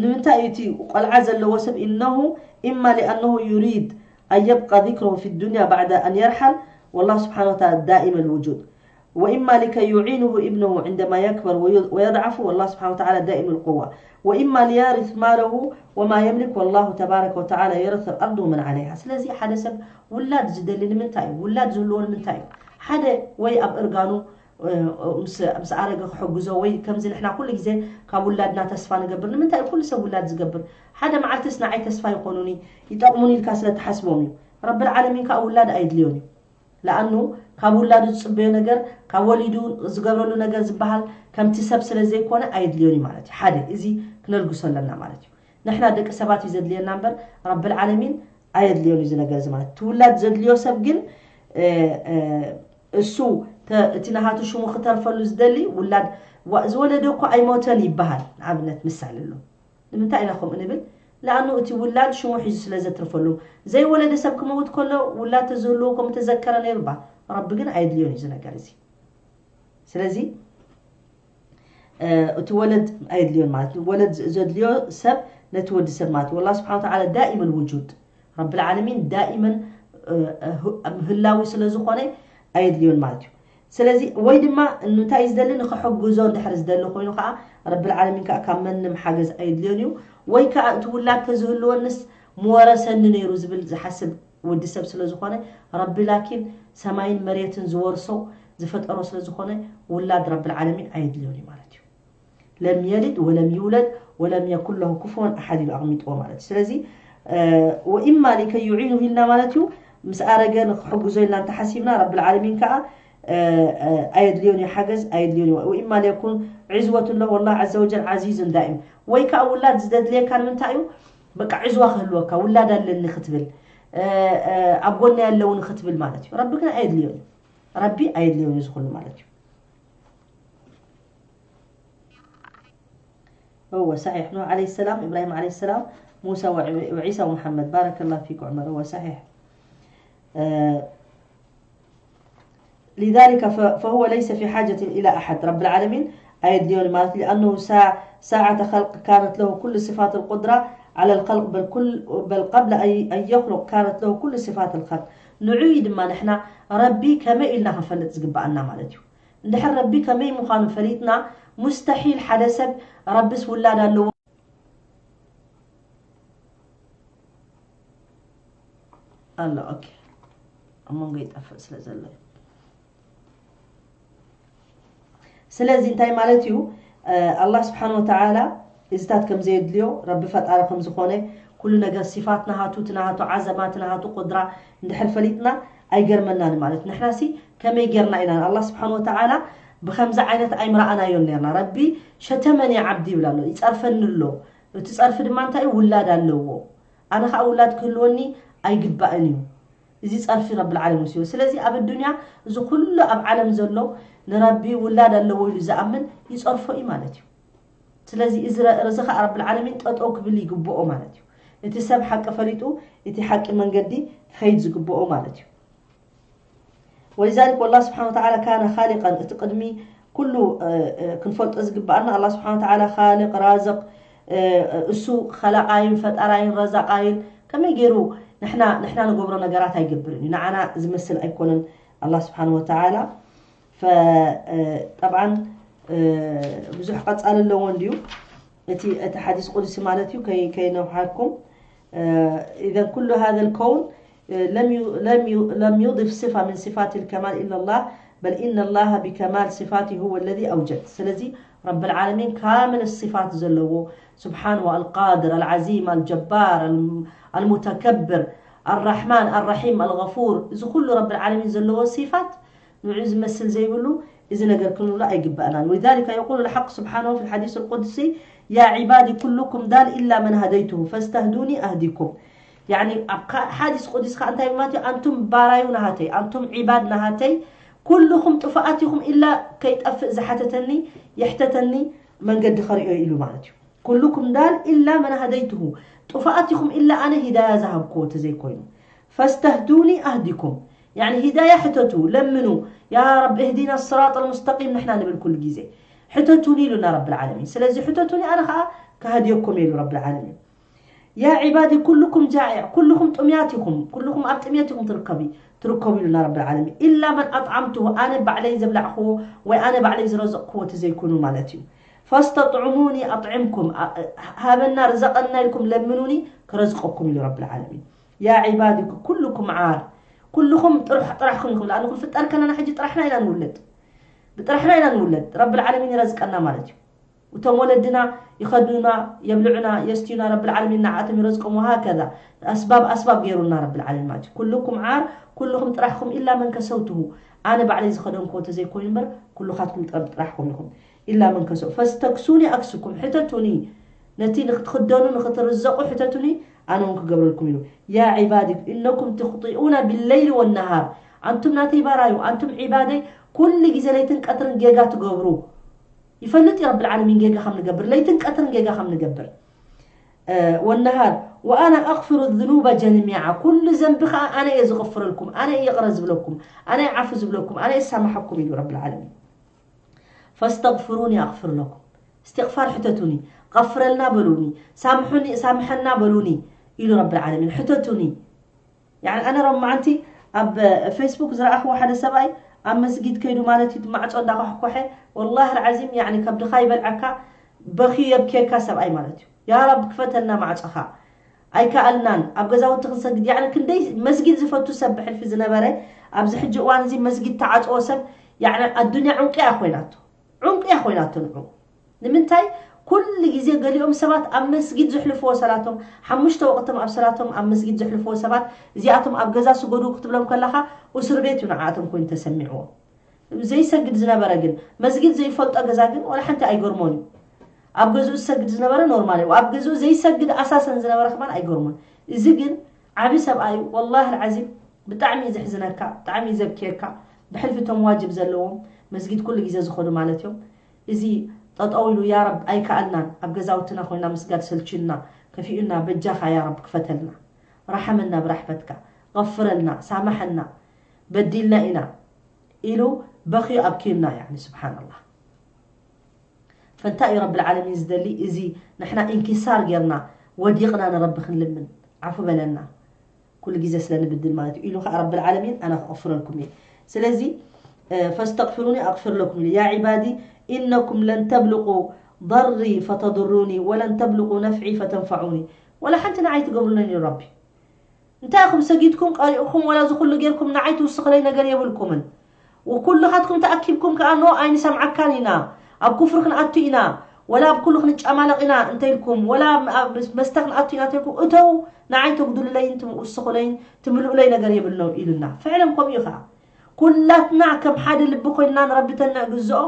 ንምንታይ እዩ እቲ ቆልዓ ዘለዎ ሰብ إنه إما لأنه يريد أن يبقى ذكره في الدنيا بعد أن يرحل والله سبحانه وتعالى دائم الوجود وإما لكي يعينه ابنه عندما يكبر ويضعف والله سبحانه وتعالى دائم القوة وإما ليرث ماله وما يملك والله تبارك وتعالى يرث الأرض ومن عليها ስለዚ ሓደ ሰብ ውላድ ዝደሊ ንምንታይ እዩ ውላድ ዝህልዎ ንምንታይ እዩ ሓደ ወይ ኣብ እርጋኑ ምስ ኣረገ ክሕግዞ ወይ ከምዚ ንሕና ኩሉ ግዜ ካብ ውላድና ተስፋ ንገብር ንምንታይ ኩሉ ሰብ ውላድ ዝገብር ሓደ መዓልትስ ንዓይ ተስፋ ይኮኑኒ ይጠቕሙኒ ኢልካ ስለ ትሓስቦም እዩ ረብል ዓለሚን ከዓ ውላድ ኣይድልዮን እዩ ለኣኑ ካብ ውላዱ ዝፅበዮ ነገር ካብ ወሊዱ ዝገብረሉ ነገር ዝበሃል ከምቲ ሰብ ስለ ዘይኮነ ኣየድልዮን እዩ ማለት እዩ ሓደ እዚ ክነልግሶ ኣለና ማለት እዩ ንሕና ደቂ ሰባት እዩ ዘድልየና እምበር ረብል ዓለሚን ኣየድልዮን እዩ እዚ ነገር እዚ ማለት እቲ ውላድ ዘድልዮ ሰብ ግን እሱ እቲ ናሃቱ ሽሙ ክተርፈሉ ዝደሊ ውላድ ዝወለደ እኮ ኣይሞተን ይበሃል ንኣብነት ምሳሌ ኣሎ ንምንታይ ኢና ከምኡ ንብል ለኣኑ እቲ ውላድ ሽሙ ሒዙ ስለ ዘትርፈሉ ዘይወለደ ሰብ ክመውት ከሎ ውላድ ተዝህልዎ ከም ተዘከረ ነይሩ ባ ረቢ ግን ኣየድልዮን እዩ እዚ ነገር እዚ ስለዚ እቲ ወለድ ኣየድልዮን ማለት እዩ ወለድ ዘድልዮ ሰብ ነቲ ወዲ ሰብ ማለት እዩ والله سبحانه وتعالى دائم الوجود رب العالمين دائما ህላዊ ስለ ዝኾነ ኣየድልዮን ማለት እዩ ስለዚ ወይ ድማ እንታይ እዩ ዝደሊ ንክሕግዞ እንድሕር ዝደሊ ኮይኑ ከዓ ረብል ዓለሚን ከዓ ካብ መንም ሓገዝ ኣየድልዮን እዩ ወይ ከዓ እቲ ውላድ ተዝህልወንስ ምወረሰኒ ነይሩ ዝብል ዝሓስብ ወዲ ሰብ ስለ ዝኾነ ረቢ ላኪን ሰማይን መሬትን ዝወርሶ ዝፈጠሮ ስለ ዝኾነ ውላድ ረብል ዓለሚን ኣየድልዮን እዩ ማለት እዩ ለም የልድ ወለም ይውለድ ወለም የኩን ለሁ ኩፍወን ኣሓድ ኢሉ ኣቕሚጥዎ ማለት እዩ ስለዚ ወኢማ ሊከይ ዩዒኑ ኢልና ማለት እዩ ምስ ኣረገ ንክሕግዞ ኢልና እንተሓሲብና ረብል ዓለሚን ከዓ ኣየድልዮን እዩ ሓገዝ ኣየድልዮን እዩ ወኢማ ሊየኩን ዕዝወቱን ለሁ ወላህ ዘ ወጀል ዓዚዙን ዳኢም ወይ ከዓ ውላድ ዝደድልየካ ንምንታይ እዩ በቃ ዕዝዋ ክህልወካ ውላድ ኣለኒ ክትብል ኣብ ጎና ያለውን ክትብል ማለት እዩ ረቢ ግን ኣየድልዮን እዩ ረቢ ኣየድልዮን እዩ ዝኩሉ ማለት እዩ هو صحيح نوح عليه السلام إبراهيم عليه السلام موسى وعيسى ومحمد بارك الله فيك عمر هو صحيح آه لذلك فهو ليس في حاجة إلى أحد رب العالمين أيد ليون مالت لأنه ساعة خلق كانت له كل صفات القدرة على الخلق بل, كل بل قبل أن يخلق كانت له كل صفات الخلق نعيد ما نحن ربي كما إلنا خفلت زقبأنا مالتيو እንድሕር ረቢ ከመይ ምዃኑ ፈሊጥና ሙስተሒል ሓደ ሰብ ረብስ ውላድ ኣለዎ ኣሎ ኦኬ ኣብ መንጎ ይጠፍእ ስለ ዘሎ ስለዚ እንታይ ማለት እዩ ኣላህ ስብሓን ወተዓላ እዚታት ከም ዘየድልዮ ረቢ ፈጣሪ ከም ዝኾነ ኩሉ ነገር ሲፋት ናሃቱ እቲ ናሃቱ ዓዘማ እቲ ናሃቱ ቁድራ እንድሕር ፈሊጥና ኣይገርመናን ማለት ንሕና ሲ ከመይ ጌርና ኢና ንኣላህ ስብሓን ወተዓላ ብኸምዚ ዓይነት ኣይምረኣናዮን ነርና ረቢ ሸተመኒ ዓብዲ ይብል ኣሎ ይፀርፈኒ ኣሎ እቲ ፀርፊ ድማ እንታይ እዩ ውላድ ኣለዎ ኣነ ከዓ ውላድ ክህልወኒ ኣይግባእን እዩ እዚ ፀርፊ ረብል ዓለም ወሲዎ ስለዚ ኣብ ኣዱንያ እዚ ኩሉ ኣብ ዓለም ዘሎ ንረቢ ውላድ ኣለዎ ኢሉ ዝኣምን ይፀርፎ እዩ ማለት እዩ ስለዚ እዚ ርእዚ ከዓ ረብል ዓለሚን ጠጠው ክብል ይግብኦ ማለት እዩ እቲ ሰብ ሓቂ ፈሊጡ እቲ ሓቂ መንገዲ ክኸይድ ዝግብኦ ማለት እዩ ولذلك والله سبحانه وتعالى كان خالقا እቲ ቅድሚ ኩሉ ክንፈልጦ ዝግብኣና ኣላ ስብሓን ተዓላ ካልቅ ራዝቅ እሱ ከላቃይን ፈጣራይን ረዛቃይን ከመይ ገይሩ ንሕና ንሕና ንገብሮ ነገራት ኣይገብርን እዩ ንዓና ዝመስል ኣይኮነን ኣላ ስብሓን ወተዓላ ጠብዓን ብዙሕ ቀፃሊ ኣለዎ እንድዩ እቲ እቲ ሓዲስ ቁድሲ ማለት እዩ ከይነውሓኩም إذا كل هذا الكون لم لم لم يضف صفة من صفات الكمال إلا الله بل إن الله بكمال صفاته هو الذي أوجد ስለዚ رب العالمين كامل الصفات ዘለዎ سبحانه القادر العظيم الجبار المتكبر الرحمن الرحيم الغفور እዚ ኩሉ رب العالمين ዘለዎ صفات ንዑ ዝመስል ዘይብሉ እዚ ነገር ክንብሎ ኣይግባእናን ولذلك يقول الحق سبحانه في الحديث القدسي يا عبادي كلكم ضال إلا من هديته فاستهدوني أهدكم يعني ኣብ ሓዲስ ቁዱስ ከዓ እንታይ ማለት እዩ ኣንቱም ባራዩ ናሃተይ ኣንቱም ዒባድ ናሃተይ ኩልኹም ጥፉኣት ኢኹም ኢላ ከይጠፍእ ዝሓተተኒ የሕተተኒ መንገዲ ከርእዮ ኢሉ ማለት እዩ ኩልኩም ዳል ኢላ መን ሃደይትሁ ጥፉኣት ኢኹም ኢላ ኣነ ሂዳያ ዝሃብክዎ ተዘይኮይኑ ፈስተህዱኒ ኣህዲኩም يعني هداية حتتو لمنو يا رب اهدنا الصراط المستقيم نحن نبل كل جيزي حتتوني لنا رب العالمين سلازي حتتوني أنا خا ከህድየኩም ኢሉ ረብል ዓለሚን። ያ ዒባዲ ኩልኩም ጃኢዕ፣ ኩልኹም ጥምያት ኢኹም፣ ኩልኹም ኣብ ጥምየት ኢኹም ትርከቡ ትርከቡ ኢሉና ረብል ዓለሚን። ኢላ መን ኣጥዓምትሁ፣ ኣነ ባዕለይ ዘብላዕኽዎ ወይ ኣነ ባዕለይ ዝረዘቕክዎ እቲ ዘይኮኑ ማለት እዩ። ፈስተጥዕሙኒ ኣጥዕምኩም፣ ሃበና ርዘቐና ኢልኩም ለምኑኒ ክረዝቀኩም ኢሉ ረብል ዓለሚን። ያ ዒባዲ ኩልኩም ዓር፣ ኩልኹም ጥራሕ ጥራሕኹም ኢኹም። ለኣንኹም ፍጣር ከለና ሕጂ ጥራሕና ኢና ንውለድ፣ ብጥራሕና ኢና ንውለድ። ረብል ዓለሚን ይረዝቀና ማለት እዩ። እቶም ወለድና ይኸዱና፣ የብልዑና፣ የስትዩና፣ ረብል ዓለሚን ንዓኣቶም ይረዝቆም። ወሃከዛ ኣስባብ ኣስባብ ገይሩና ረብል ዓለሚን ማለት እዩ። ኩልኩም ዓር፣ ኩልኹም ጥራሕኹም ኢላ መን ከሰውትሁ፣ ኣነ ባዕለይ ዝኸደንክዎ ተዘይኮይኑ እምበር ኩልኻትኩም ጥራሕኹም ኢኹም። ኢላ መን ከሰው ፈስተክሱኒ ኣክስኩም፣ ሕተቱኒ፣ ነቲ ንክትኽደኑ ንክትርዘቑ ሕተቱኒ፣ ኣነ እውን ክገብረልኩም ኢሉ። ያ ዒባዲ እነኩም ትኽጢኡና ቢለይሊ ወነሃር፣ ኣንቱም ናተይ ባራዩ፣ ኣንቱም ዒባደይ ኩሉ ግዜ ለይትን ቀትርን ጌጋ ትገብሩ። ይፈልጥ እዩ ረብል ዓለሚን ጌጋ ከም ንገብር፣ ለይትን ቀትርን ጌጋ ከም ንገብር። ወነሃር ወኣና ኣቕፍሩ ዝኑበ ጀሚዓ፣ ኩሉ ዘንቢ ከዓ ኣነ እየ ዝቕፍረልኩም፣ ኣነ እየ ይቕረ ዝብለኩም፣ ኣነ እየ ዓፉ ዝብለኩም፣ ኣነ እየ ዝሳምሓኩም ኢሉ ረብል ዓለሚን። ፈስተግፍሩኒ ኣቕፍር ለኩም፣ እስትቕፋር ሕተቱኒ፣ ቐፍረልና በሉኒ፣ ሳምሑኒ ሳምሐና በሉኒ ኢሉ ረብል ዓለሚን። ሕተቱኒ። ያኒ ኣነ ሮም መዓንቲ ኣብ ፌስቡክ ዝረኣኽዎ ሓደ ሰብኣይ ኣብ መስጊድ ከይዱ ማለት እዩ ማዕፆ እንዳኳሕኮሐ፣ ወላሂ ልዓዚም ያኒ ከብድኻ ይበልዐካ፣ በኽዩ የብኬካ ሰብኣይ ማለት እዩ። ያ ረብ ክፈተልና ማዕፆኻ። ኣይከኣልናን ኣብ ገዛውቲ ክንሰግድ። ያኒ ክንደይ መስጊድ ዝፈቱ ሰብ ብሕልፊ ዝነበረ፣ ኣብዚ ሕጂ እዋን እዚ መስጊድ ተዓፅዎ ሰብ ያኒ ኣዱንያ ዕንቁ እያ ኮይናቶ። ዕንቁ እያ ኮይናቶ ንዑ። ንምንታይ? ኩሉ ግዜ ገሊኦም ሰባት ኣብ መስጊድ ዝሕልፍዎ ሰላቶም፣ ሓሙሽተ ወቕቶም ኣብ ሰላቶም ኣብ መስጊድ ዝሕልፍዎ ሰባት፣ እዚኣቶም ኣብ ገዛ ስገዱ ክትብሎም ከለኻ፣ እስር ቤት እዩ ንዓኣቶም ኮይኑ ተሰሚዕዎ። ዘይሰግድ ዝነበረ ግን፣ መስጊድ ዘይፈልጦ ገዛ ግን፣ ወላ ሓንቲ ኣይገርሞን እዩ። ኣብ ገዝኡ ዝሰግድ ዝነበረ ኖርማል እዩ። ኣብ ገዝኡ ዘይሰግድ ኣሳሰን ዝነበረ ከማን ኣይገርሞን። እዚ ግን ዓቢ ሰብኣይ እዩ። ወላሂ ልዓዚም ብጣዕሚ እዩ ዘሕዝነካ፣ ብጣዕሚ እዩ ዘብክየካ። ብሕልፊ እቶም ዋጅብ ዘለዎም መስጊድ ኩሉ ግዜ ዝኸዱ ማለት እዮም። እዚ ጠጠው ኢሉ፣ ያ ረብ ኣይከኣልናን፣ ኣብ ገዛውትና ኮይና ምስጋድ ሰልችዩና፣ ከፊኡና፣ በጃኻ ያ ረብ ክፈተልና፣ ረሓመና ብራሕመትካ፣ ቐፍረልና፣ ሳማሐና፣ በዲልና ኢና ኢሉ በኽዩ ኣብክዩና። ያኒ ስብሓንላህ። ፈንታይ እዩ ረብል ዓለሚን ዝደሊ? እዚ ንሕና ኢንኪሳር ጌርና ወዲቕና ንረቢ ክንልምን፣ ዓፉ በለና ኩሉ ግዜ ስለ ንብድል ማለት እዩ ኢሉ ከዓ ረብል ዓለሚን ኣነ ክቕፍረልኩም እየ። ስለዚ ፈስተቕፍሩኒ ኣቕፍር ለኩም ኢሉ። ያ ዒባዲ ኢነኩም ለን ተብልቁ ضሪ ፈተضሩኒ ወለን ተብልቁ ነፍዒ ፈተንፈዑኒ። ወላ ሓንቲ ንዓይ ትገብሩለኒ ኢሉ ረቢ። እንታይ ኢኹም ሰጊድኩም ቀሪእኹም ወላ እዚ ኩሉ ጌርኩም ንዓይ ትውስኽለይ ነገር የብልኩምን። ወኩልኻትኩም ተኣኪብኩም ከኣ ኖ ኣይንሰምዓካን ኢና፣ ኣብ ኩፍሪ ክንኣቱ ኢና፣ ወላ ኣብ ኩሉ ክንጫማለቕ ኢና እንተኢልኩም፣ ወላ ኣብ መስተ ክንኣቱ ኢና እንተኢልኩም፣ እተው ንዓይ ተጉድሉለይን ትውስኹለይን ትምልኡለይ ነገር የብልነው ኢሉና። ፍዕለን ከምኡ እዩ ከኣ። ኩላትና ከም ሓደ ልቢ ኮይንና ንረቢ ተነግዝኦ፣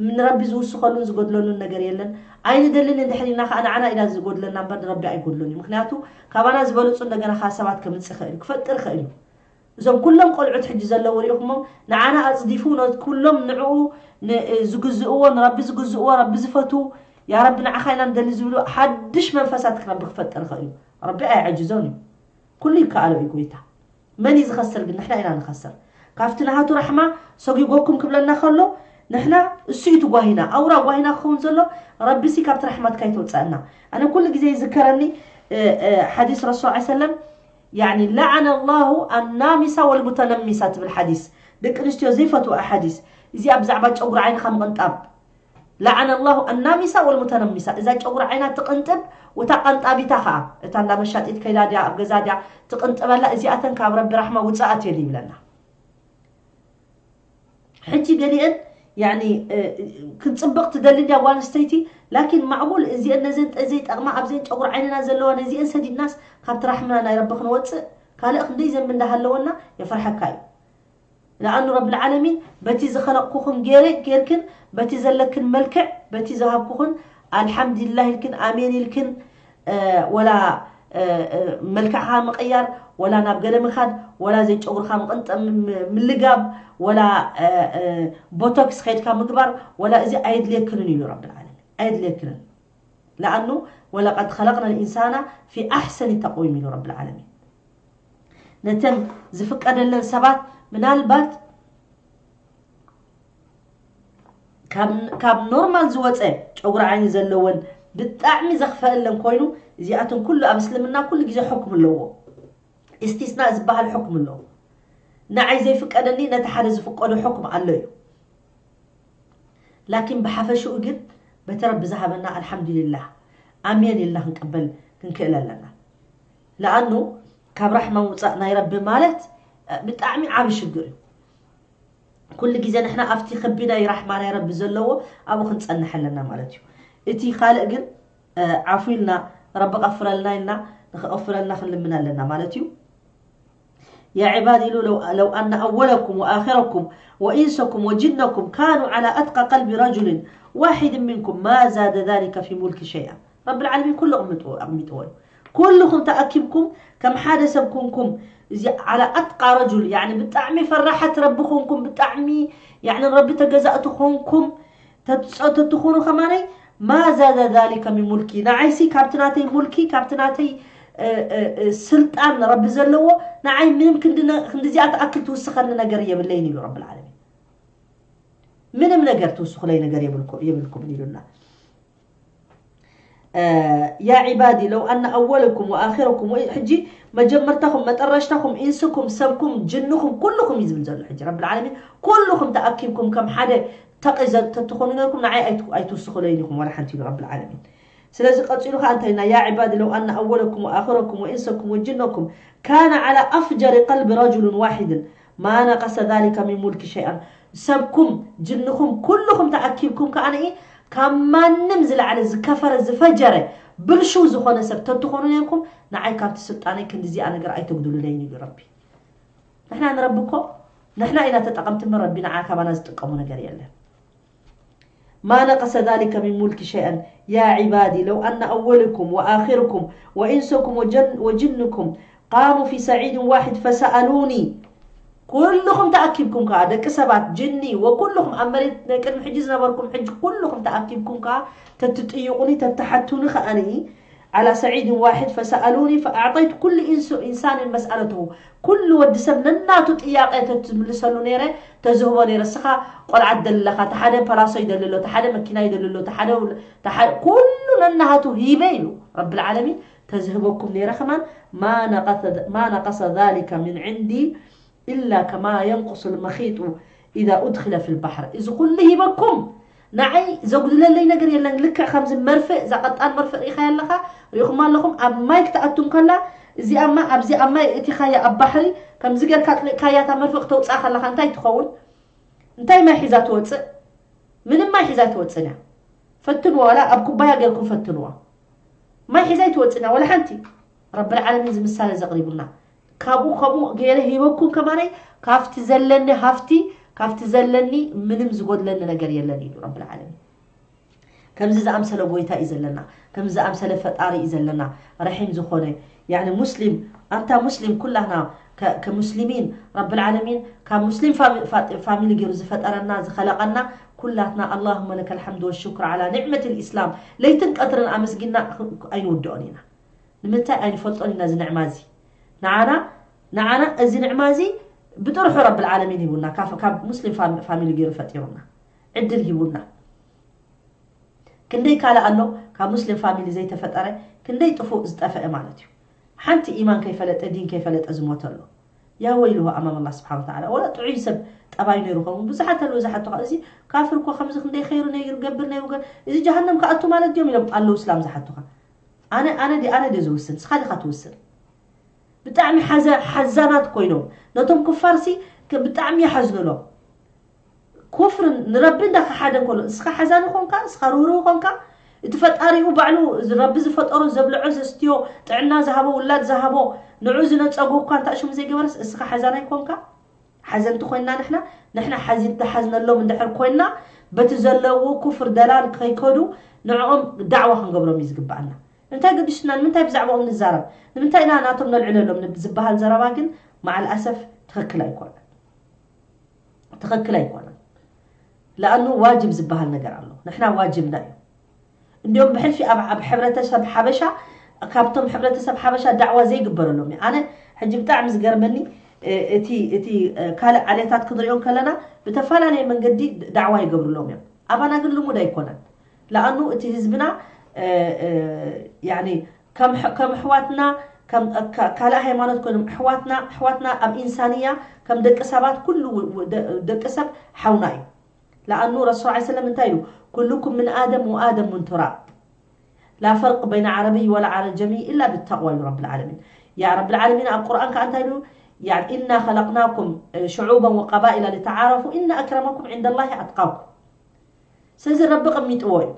ንረቢ ዝውስኸሉን ዝጎድለሉን ነገር የለን። ኣይንደልን እንድሕር ኢልና ከዓ ንዓና ኢና ዝጎድለና እምበር ንረቢ ኣይጎድሎን እዩ። ምክንያቱ ካባና ዝበለፁ እንደገና ከዓ ሰባት ከምፅእ ይኽእል እዩ፣ ክፈጥር ይኽእል እዩ። እዞም ኩሎም ቆልዑት ሕጂ ዘለዉ ሪኢኹሞም ንዓና ኣፅዲፉ ነ- ኩሎም ንዕኡ ን- ዝግዝእዎ ንረቢ ዝግዝእዎ ረቢ ዝፈትዉ ያ ረቢ ንዓኻ ኢና ንደሊ ዝብሉ ሓድሽ መንፈሳት ክረቢ ክፈጥር ይኽእል እዩ። ረቢ ኣይዕጅዞን እዩ። ኩሉ ይከኣሎ እዩ ጎይታ። መን እዩ ዝኸስር ግን? ንሕና ኢና ንኸስር። ካብቲ ናሃቱ ራሕማ ሰጒጎኩም ክብለና ከሎ ንሕና እሱ እዩ ትጓሂና። ኣውራ ጓሂና ክኸውን ዘሎ ረቢሲ ካብቲ ራሕማትካ ይተውፀአና። ኣነ ኩሉ ግዜ ይዝከረኒ ሓዲስ ረሱል ዓ ሰለም ያኒ ለዓነ ላሁ ኣናሚሳ ወልሙተነሚሳ ትብል ሓዲስ፣ ደቂ ኣንስትዮ ዘይፈትዋ ሓዲስ። እዚኣ ብዛዕባ ጨጉሪ ዓይንኻ ምቕንጣብ ለዓነ ላሁ ኣናሚሳ ወልሙተነሚሳ። እዛ ጨጉሪ ዓይና ትቕንጥብ፣ ወታ ቀንጣቢታ ኸዓ እታ እንዳ መሻጢት ከይዳ ድያ ኣብ ገዛ ድያ ትቕንጥበላ። እዚኣተን ካብ ረቢ ራሕማ ውፅኣት እየን ይብለና። ሕጂ ገሊአን ያኒ ክንፅብቕ ትደሊ ድያ ጓል ኣንስተይቲ፣ ላኪን ማዕቡል እዚአን ነዘን ዘይጠቕማ ኣብዘን ጨጉሪ ዓይንና ዘለዋ ነዚአን ሰዲድናስ ካብቲ ራሕምና ናይ ረቢ ክንወፅእ ካልእ ክንደይ ዘንቢ እንዳሃለወና የፈርሐካ እዩ። ንኣኑ ረብል ዓለሚን በቲ ዝኸለቕኩኽን ገይረ ገይርክን በቲ ዘለክን መልክዕ በቲ ዝሃብኩኽን ኣልሓምዱሊላህ ኢልክን ኣሜን ኢልክን ወላ መልክዕኻ ምቕያር ወላ ናብ ገለ ምኻድ ወላ ዘይጨጉርኻ ምቕንጠ ምልጋብ ወላ ቦቶክስ ከይድካ ምግባር ወላ እዚ ኣየድልየክንን ኢሉ ረብል ዓለሚን ኣየድልየክንን። ለኣኑ ወለቀድ ኸለቅና ልኢንሳና ፊ ኣሕሰኒ ተቅዊም ኢሉ ረብል ዓለሚን። ነተን ዝፍቀደለን ሰባት ምናልባት ካብ ኖርማል ዝወፀ ጨጉሪ ዓይኒ ዘለወን ብጣዕሚ ዘኽፈአለን ኮይኑ፣ እዚኣቶም ኩሉ ኣብ እስልምና ኩሉ ግዜ ሕክም ኣለዎ። ኢስቲስናእ ዝበሃል ሕክም ኣለዎ። ንዓይ ዘይፍቀደኒ ነቲ ሓደ ዝፍቀዶ ሕክም ኣሎ እዩ። ላኪን ብሓፈሽኡ ግን በቲ ረቢ ዝሃበና ኣልሓምዱሊላህ ኣሜን ኢልና ክንቅበል ክንክእል ኣለና። ለኣኑ ካብ ራሕማ ምውፃእ ናይ ረቢ ማለት ብጣዕሚ ዓብ ሽግር እዩ። ኩሉ ግዜ ንሕና ኣብቲ ከቢድ ናይ ራሕማ ናይ ረቢ ዘለዎ ኣብኡ ክንጸንሕ ኣለና ማለት እዩ። እቲ ካልእ ግን ዓፉ ኢልና ረቢ ቀፍረልና ኢልና ንክቐፍረልና ክንልምን ኣለና ማለት እዩ። يا عبادي لو, لو أن أولكم وآخركم وإنسكم وجنكم كانوا على أتقى قلب رجل واحد منكم ما زاد ذلك في ملك شيئا. ረብል ዓለሚን ኩሉ ኣቕምጥዎ ኣቕሚጥዎ እዩ። ኩልኹም ተኣኪብኩም ከም ሓደ ሰብ ኮንኩም፣ እዚ على أتقى رجل، ያኒ ብጣዕሚ ፈራሓት ረቢ ኮንኩም፣ ብጣዕሚ ያኒ ረቢ ተገዛእቲ ኮንኩም ተትጸ-፣ ተትኾኑ ከማነይ ما زاد ذلك من ملكي، ንዓይሲ ካብቲ ናተይ ሙልኪ ካብቲ ናተይ ስልጣን ረቢ ዘለዎ ንዓይ ምንም ክንድዚኣ ትኣክል ትውስኸኒ ነገር የብለይን ኢሉ ረብል ዓለሚን። ምንም ነገር ትውስኹለይ ነገር የብልኩምን ኢሉና። يا عبادي لو أن أولكم وآخركم، ሕጂ መጀመርታኹም መጠረሽታኹም ኢንስኩም ሰብኩም ጅንኹም ኩልኹም እዩ ዝብል ዘሎ። ሕጂ ረብል ዓለሚን ኩልኹም ተኣኪብኩም ከም ሓደ ተቒ ተትኾኑ ነርኩም ንዓይ ኣይትውስኹለይን ኢኹም ወላ ሓንቲ ኢሉ ረብል ዓለሚን። ስለዚ ቀጺሉ ከኣ እንታይ ኢልና يا عبادي لو أن أولكم وآخركم وإنسكم وجنكم كان على أفجر قلب رجل واحد ما نقص ذلك من ملكي شيئا። ሰብኩም ጅንኹም ኩልኹም ተኣኪብኩም ከኣ ካብ ማንም ዝለዓለ ዝከፈረ ዝፈጀረ ብልሹው ዝኾነ ሰብ ተትኾኑ ነርኩም ንዓይ ካብቲ ስልጣነይ ክንዲዚኣ ነገር ኣይተጉድሉለይን ኢሉ ረቢ። ንሕና ንረቢ እኮ ንሕና ኢና ተጠቐምቲ እምበር ረቢ ንዓ ካባና ዝጥቀሞ ነገር የለን። ما نقص ذلك من ملكي شيئا يا عبادي لو أن أولكم وآخركم وإنسكم وجن وجنكم قاموا في صعيد واحد فسألوني. ኩልኹም ተኣኪብኩም ከኣ ደቂ ሰባት ጅኒ ወኩልኹም ኣብ መሬት ናይ ቅድሚ ሕጂ ዝነበርኩም ሕጂ ኩልኹም ተኣኪብኩም ከኣ ተትጥይቑኒ ተትሓቱኒ ከኣ على صعيد واحد فسألوني فأعطيت كل إنس إنسان مسألته. ኩሉ ወዲ ሰብ ነናቱ ጥያቄ ተትምልሰሉ ነይረ ተዝህቦ ነይረ። እስኻ ቆልዓ ትደሊ ኣለኻ፣ እቲ ሓደ ፓላሶ ይደሊ ኣሎ፣ እቲ ሓደ መኪና ይደሊ ኣሎ፣ እቲ ሓደ ውል-፣ እቲ ሓደ ኩሉ ነናሃቱ ሂበ ኢሉ ረብል ዓለሚን ተዝህበኩም ነይረ ከማን ما نقص ما نقص ذلك من عندي إلا كما ينقص المخيط إذا أدخل في البحر. እዚ ኩሉ ሂበኩም ንዓይ ዘጉድለለይ ነገር የለን። ልክዕ ከምዚ መርፍእ፣ እዛ ቀጣን መርፍእ ርኢኻያ ኣለኻ፣ ርኢኹማ ኣለኹም። ኣብ ማይ ክትኣቱ እንከላ እዚኣ እማ ኣብዚ ኣብ ማይ እቲኻያ ኣብ ባሕሪ ከምዚ ጌርካ ኣጥሊቕካያ እታ መርፍእ ክተውፅኣ ከለኻ እንታይ ትኸውን? እንታይ ማይ ሒዛ ትወፅእ? ምንም ማይ ሒዛ ኣይትወፅእን እያ። ፈትንዎ፣ ዋላ ኣብ ኩባያ ጌርኩም ፈትንዎ። ማይ ሒዛ ኣይትወፅእን እያ ወላ ሓንቲ። ረብል ዓለሚን እዚ ምሳሌ ዘቕሪቡልና ካብኡ ከምኡ ገይረ ሂበኩም ከማነይ ካብቲ ዘለኒ ሃፍቲ ካብቲ ዘለኒ ምንም ዝጎድለኒ ነገር የለን ኢሉ ረብል ዓለሚን። ከምዚ ዝኣምሰለ ጎይታ እዩ ዘለና፣ ከምዚ ዝኣምሰለ ፈጣሪ እዩ ዘለና፣ ረሒም ዝኾነ ያኒ ሙስሊም። ኣንታ ሙስሊም ኩላህና ከ-፣ ከሙስሊሚን ረብል ዓለሚን ካብ ሙስሊም ፋሚ-፣ ፋ-፣ ፋሚሊ ገይሩ ዝፈጠረና ዝኸለቐና ኩላትና اللهم لك الحمد والشكر على نعمة الإسلام። ለይትን ቀትርን ኣመስጊና ኣይንውድኦን ኢና። ንምንታይ ኣይንፈልጦን ኢና እዚ ንዕማ እዚ? ንዓና ንዓና እዚ ንዕማ እዚ ብጥርሑ ረብል ዓለሚን ሂቡና ካብ፣ ካብ ሙስሊም ፋም-፣ ፋሚሊ ገይሩ ፈጢሩና ዕድል ሂቡና። ክንደይ ካልእ ኣሎ ካብ ሙስሊም ፋሚሊ ዘይተፈጠረ፣ ክንደይ ጥፉእ ዝጠፈአ ማለት እዩ። ሓንቲ ኢማን ከይፈለጠ ዲን ከይፈለጠ ዝሞተ ኣሎ። ያ ወይልሁ ኣማም ኣላህ ስብሓን ወተዓላ። ወላ ጥዑይ ሰብ ጠባይ ነይሩ ኸውን ብዙሓት ኣለዉ ዝሓቱኻ፣ እዚ ካፍር እኮ ከምዚ ክንደይ ኸይሩ ነይሩ ገብር ነይሩ ገ-፣ እዚ ጀሃነም ክኣቱ ማለት ድዮም ኢሎም ኣለዉ እስላም ዝሓቱኻ። ኣነ ኣነ ዲ ኣነ ዲ ዝውስን ስኻ ዲኻ ትውስን። ብጣዕሚ ሓዘ-፣ ሓዛናት ኮይኖም ነቶም ክፋርሲ ከ-፣ ብጣዕሚ ይሓዝኑሎም። ኩፍርን ንረቢ እንዳ ክሓደ እንከሎ እስኻ ሓዛን ይኾንካ፣ እስኻ ርህሩህ ይኾንካ። እቲ ፈጣሪኡ ባዕሉ ረቢ ዝፈጠሮ ዘብልዖ ዘስትዮ ጥዕና ዝሃቦ ውላድ ዝሃቦ ንዑ ዝነጸጎ እኳ እንታ ሽሙ ዘይገበረስ እስኻ ሓዛን ኣይኮንካ። ሓዘንቲ ኮይና ንሕና ንሕና ሓዚ ተሓዝነሎም እንድሕር ኮይና በቲ ዘለዎ ኩፍር ደላል ከይከዱ ንዕኦም ዳዕዋ ክንገብሮም እዩ ዝግባኣና። እንታይ ገዲሱና ንምንታይ ብዛዕባኦም ንዛረብ ንምንታይ ኢና ናቶም ነልዕለሎም ዝበሃል ዘረባ ግን መዓል ኣሰፍ ትኽክል ኣይኮነን። ትኽክል ኣይኮነን። ለኣኑ ዋጅብ ዝበሃል ነገር ኣሎ። ንሕና ዋጅብና እዩ። እንዲኦም ብሕልፊ ኣብ፣ ኣብ ሕብረተሰብ ሓበሻ ካብቶም ሕብረተሰብ ሓበሻ ዳዕዋ ዘይግበረሎም እዩ። ኣነ ሕጂ ብጣዕሚ ዝገርመኒ እቲ፣ እቲ ካልእ ዓሌታት ክንሪኦ ከለና ብተፈላለየ መንገዲ ዳዕዋ ይገብርሎም እዮም። ኣባና ግን ልሙድ ኣይኮነን። ለኣኑ እቲ ህዝብና እ፣ እ፣ ያኒ ከም ሕ-፣ ከም ኣሕዋትና፣ ከም ካ-፣ ካልእ ሃይማኖት ኮይኖም ኣሕዋትና፣ ኣሕዋትና ኣብ ኢንሳንያ ከም ደቂ ሰባት ኩሉ ው-፣ ው-፣ ደ-፣ ደቂ ሰብ ሓውና እዩ። ለኣኑ ረሱል ዐለይሂ ሰላም እንታይ ኢሉ? ኩሉኩም ምን ኣደም ወኣደም ምን ቱራብ። ላ ፈርቅ በይነ ዓረብይ ወላ ዓረጀሚ ኢላ ብተቅዋ ኢሉ ረብል ዓለሚን። ያ ረብል ዓለሚን ኣብ ቁርኣን ከኣ እንታይ ኢሉ? ያ ኢና ኸለቅናኩም ሽዑበን ወቀባኢላ ሊተዓረፉ ኢና ኣክረመኩም ዒንደላሂ ኣትቃኩም። ስለዚ ረቢ ቀሚጥዎ እዩ።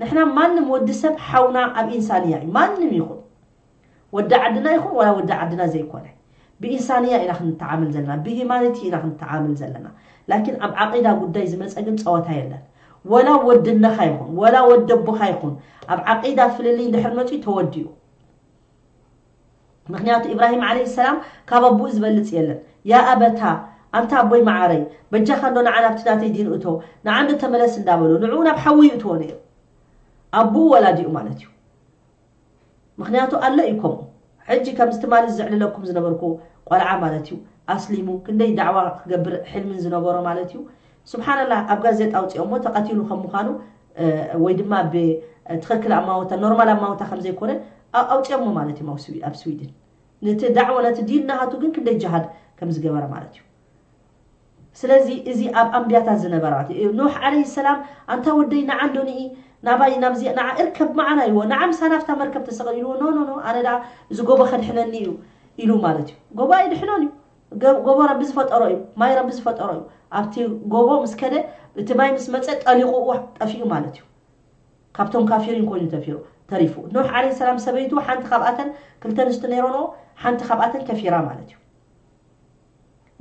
ንሕና ማንም ወዲ ሰብ ሓውና ኣብ ኢንሳንያ እዩ። ማንም ይኹን ወዲ ዓድና ይኹን ወላ ወዲ ዓድና ዘይኮነ ብኢንሳንያ ኢና ክንተዓመል ዘለና፣ ብሂማኒቲ ኢና ክንተዓመል ዘለና። ላኪን ኣብ ዓቂዳ ጉዳይ ዝመፀ ግን ፀወታ የለን። ወላ ወድነኻ ይኹን ወላ ወዲ ኣቦኻ ይኹን ኣብ ዓቂዳ ፍልልይ እንድሕር መፅኡ ተወዲኡ። ምክንያቱ ኢብራሂም ዓለይሂ ሰላም ካብ ኣቦኡ ዝበልፅ የለን። ያ ኣበታ፣ ኣንታ ኣቦይ መዓረይ፣ በጃኻ እንዶ ንዓ ናብቲ ናተይ ዲን እቶ፣ ንዓ እንዶ ተመለስ እንዳበሎ ንዕኡ ናብ ሓዊ ይእትዎ ነይሩ። ኣቦኡ ወላዲኡ ማለት እዩ። ምክንያቱ ኣሎ እዩ ከምኡ። ሕጂ ከምዚ ትማሊ ዘዕልለኩም ዝነበርኩ ቆልዓ ማለት እዩ። ኣስሊሙ ክንደይ ዳዕዋ ክገብር ሕልምን ዝነበሮ ማለት እዩ። ስብሓንላህ ኣብ ጋዜጣ ኣውፂኦሞ ተቐቲሉ ከም ምዃኑ፣ እ፣ ወይ ድማ ብትኽክል ኣማውታ፣ ኖርማል ኣማውታ ከም ዘይኮነ ኣ-፣ ኣውፂኦሞ ማለት እዮም ኣብ ስዊ-፣ ኣብ ስዊድን። ነቲ ዳዕዋ ነቲ ዲን ናሃቱ ግን ክንደይ ጅሃድ ከም ዝገበረ ማለት እዩ። ስለዚ እዚ ኣብ ኣንብያታት ዝነበረ ማለት እዩ። ኖህ ዓለይሂ ሰላም ኣንታ ወደይ ንዓ እንዶ ንኢ ናባይ ናብዚ ንዓ እርከብ መዓና ኢልዎ። ንዓ ምሳና ኣብታ መርከብ ተሰቐል ኢልዎ። ኖ ኖ ኖ ኣነ ደኣ እዚ ጎቦ ከድሕነኒ እዩ ኢሉ ማለት እዩ። ጎቦ ኣይድሕኖን እዩ። ገ-፣ ጎቦ ረቢ ዝፈጠሮ እዩ። ማይ ረቢ ዝፈጠሮ እዩ። ኣብቲ ጎቦ ምስ ከደ እቲ ማይ ምስ መጸ ጠሊቑ ጠፊኡ ማለት እዩ። ካብቶም ካፊሪን ኮይኑ ተፊሩ ተሪፉ። ኖህ ዓለይሂ ሰላም ሰበይቱ ሓንቲ ካብኣተን ክልተ ኣንስቲ ነይሮኖ፣ ሓንቲ ካብኣተን ከፊራ ማለት እዩ።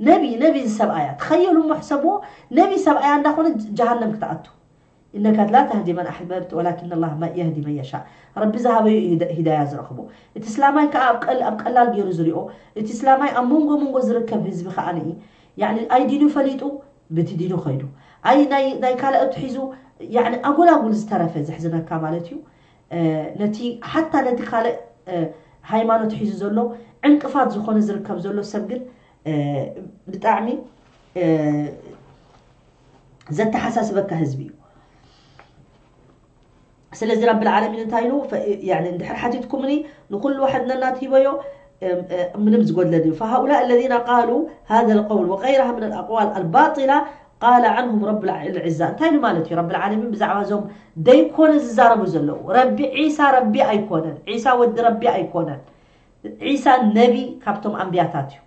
ነቢ ነቢ እዚ ሰብኣያ ተኸየሉ እሞ ሕሰብዎ። ነቢ ሰብኣያ እንዳኾነ ጀሃነም ክትኣቱ። ኢነካ ላ ተህዲ መን ኣሕበብት ወላኪን ኣላህ የህዲ መን የሻእ። ረቢ ዝሃበዩ እዩ ሂደ-፣ ሂዳያ ዝረኽቦ። እቲ እስላማይ ከኣ ኣብ ቀል-፣ ኣብ ቀላል ገይሩ ዝሪኦ። እቲ እስላማይ ኣብ መንጎ መንጎ ዝርከብ ህዝቢ ከኣ ንኢ ያኒ ኣይዲኑ ፈሊጡ ብቲ ዲኑ ኸይዱ። ኣይ ናይ፣ ናይ ካልኦት ሒዙ ያኒ ኣጎላጉል ዝተረፈ ዘሕዝነካ ማለት እዩ። እ፣ ነቲ ሓታ ነቲ ካልእ፣ እ፣ ሃይማኖት ሒዙ ዘሎ ዕንቅፋት ዝኾነ ዝርከብ ዘሎ ሰብ ግን፣ እ፣ ብጣዕሚ፣ እ፣ ዘተሓሳስበካ ህዝቢ እዩ። ስለዚ ረብል ዓለሚን እንታይ ኢሉ? ፈ-፣ ያኒ እንድሕር ሓቲትኩምኒ ንኹሉ ዋሕድ ነናት ሂበዮ፣ እም፣ እ፣ ምንም ዝጎድለ ድዩ? فهؤلاء الذين قالوا هذا القول وغيرها من الأقوال الباطلة قال عنهم رب الع-، العزة። እንታይ ኢሉ ማለት እዩ? ረብል ዓለሚን ብዛዕባ እዞም ደይኮነ ዝዛረቡ ዘለዉ። ረቢ ዒሳ ረቢ ኣይኮነን። ዒሳ ወዲ ረቢ ኣይኮነን። ዒሳ ነቢ ካብቶም ኣንብያታት እዩ።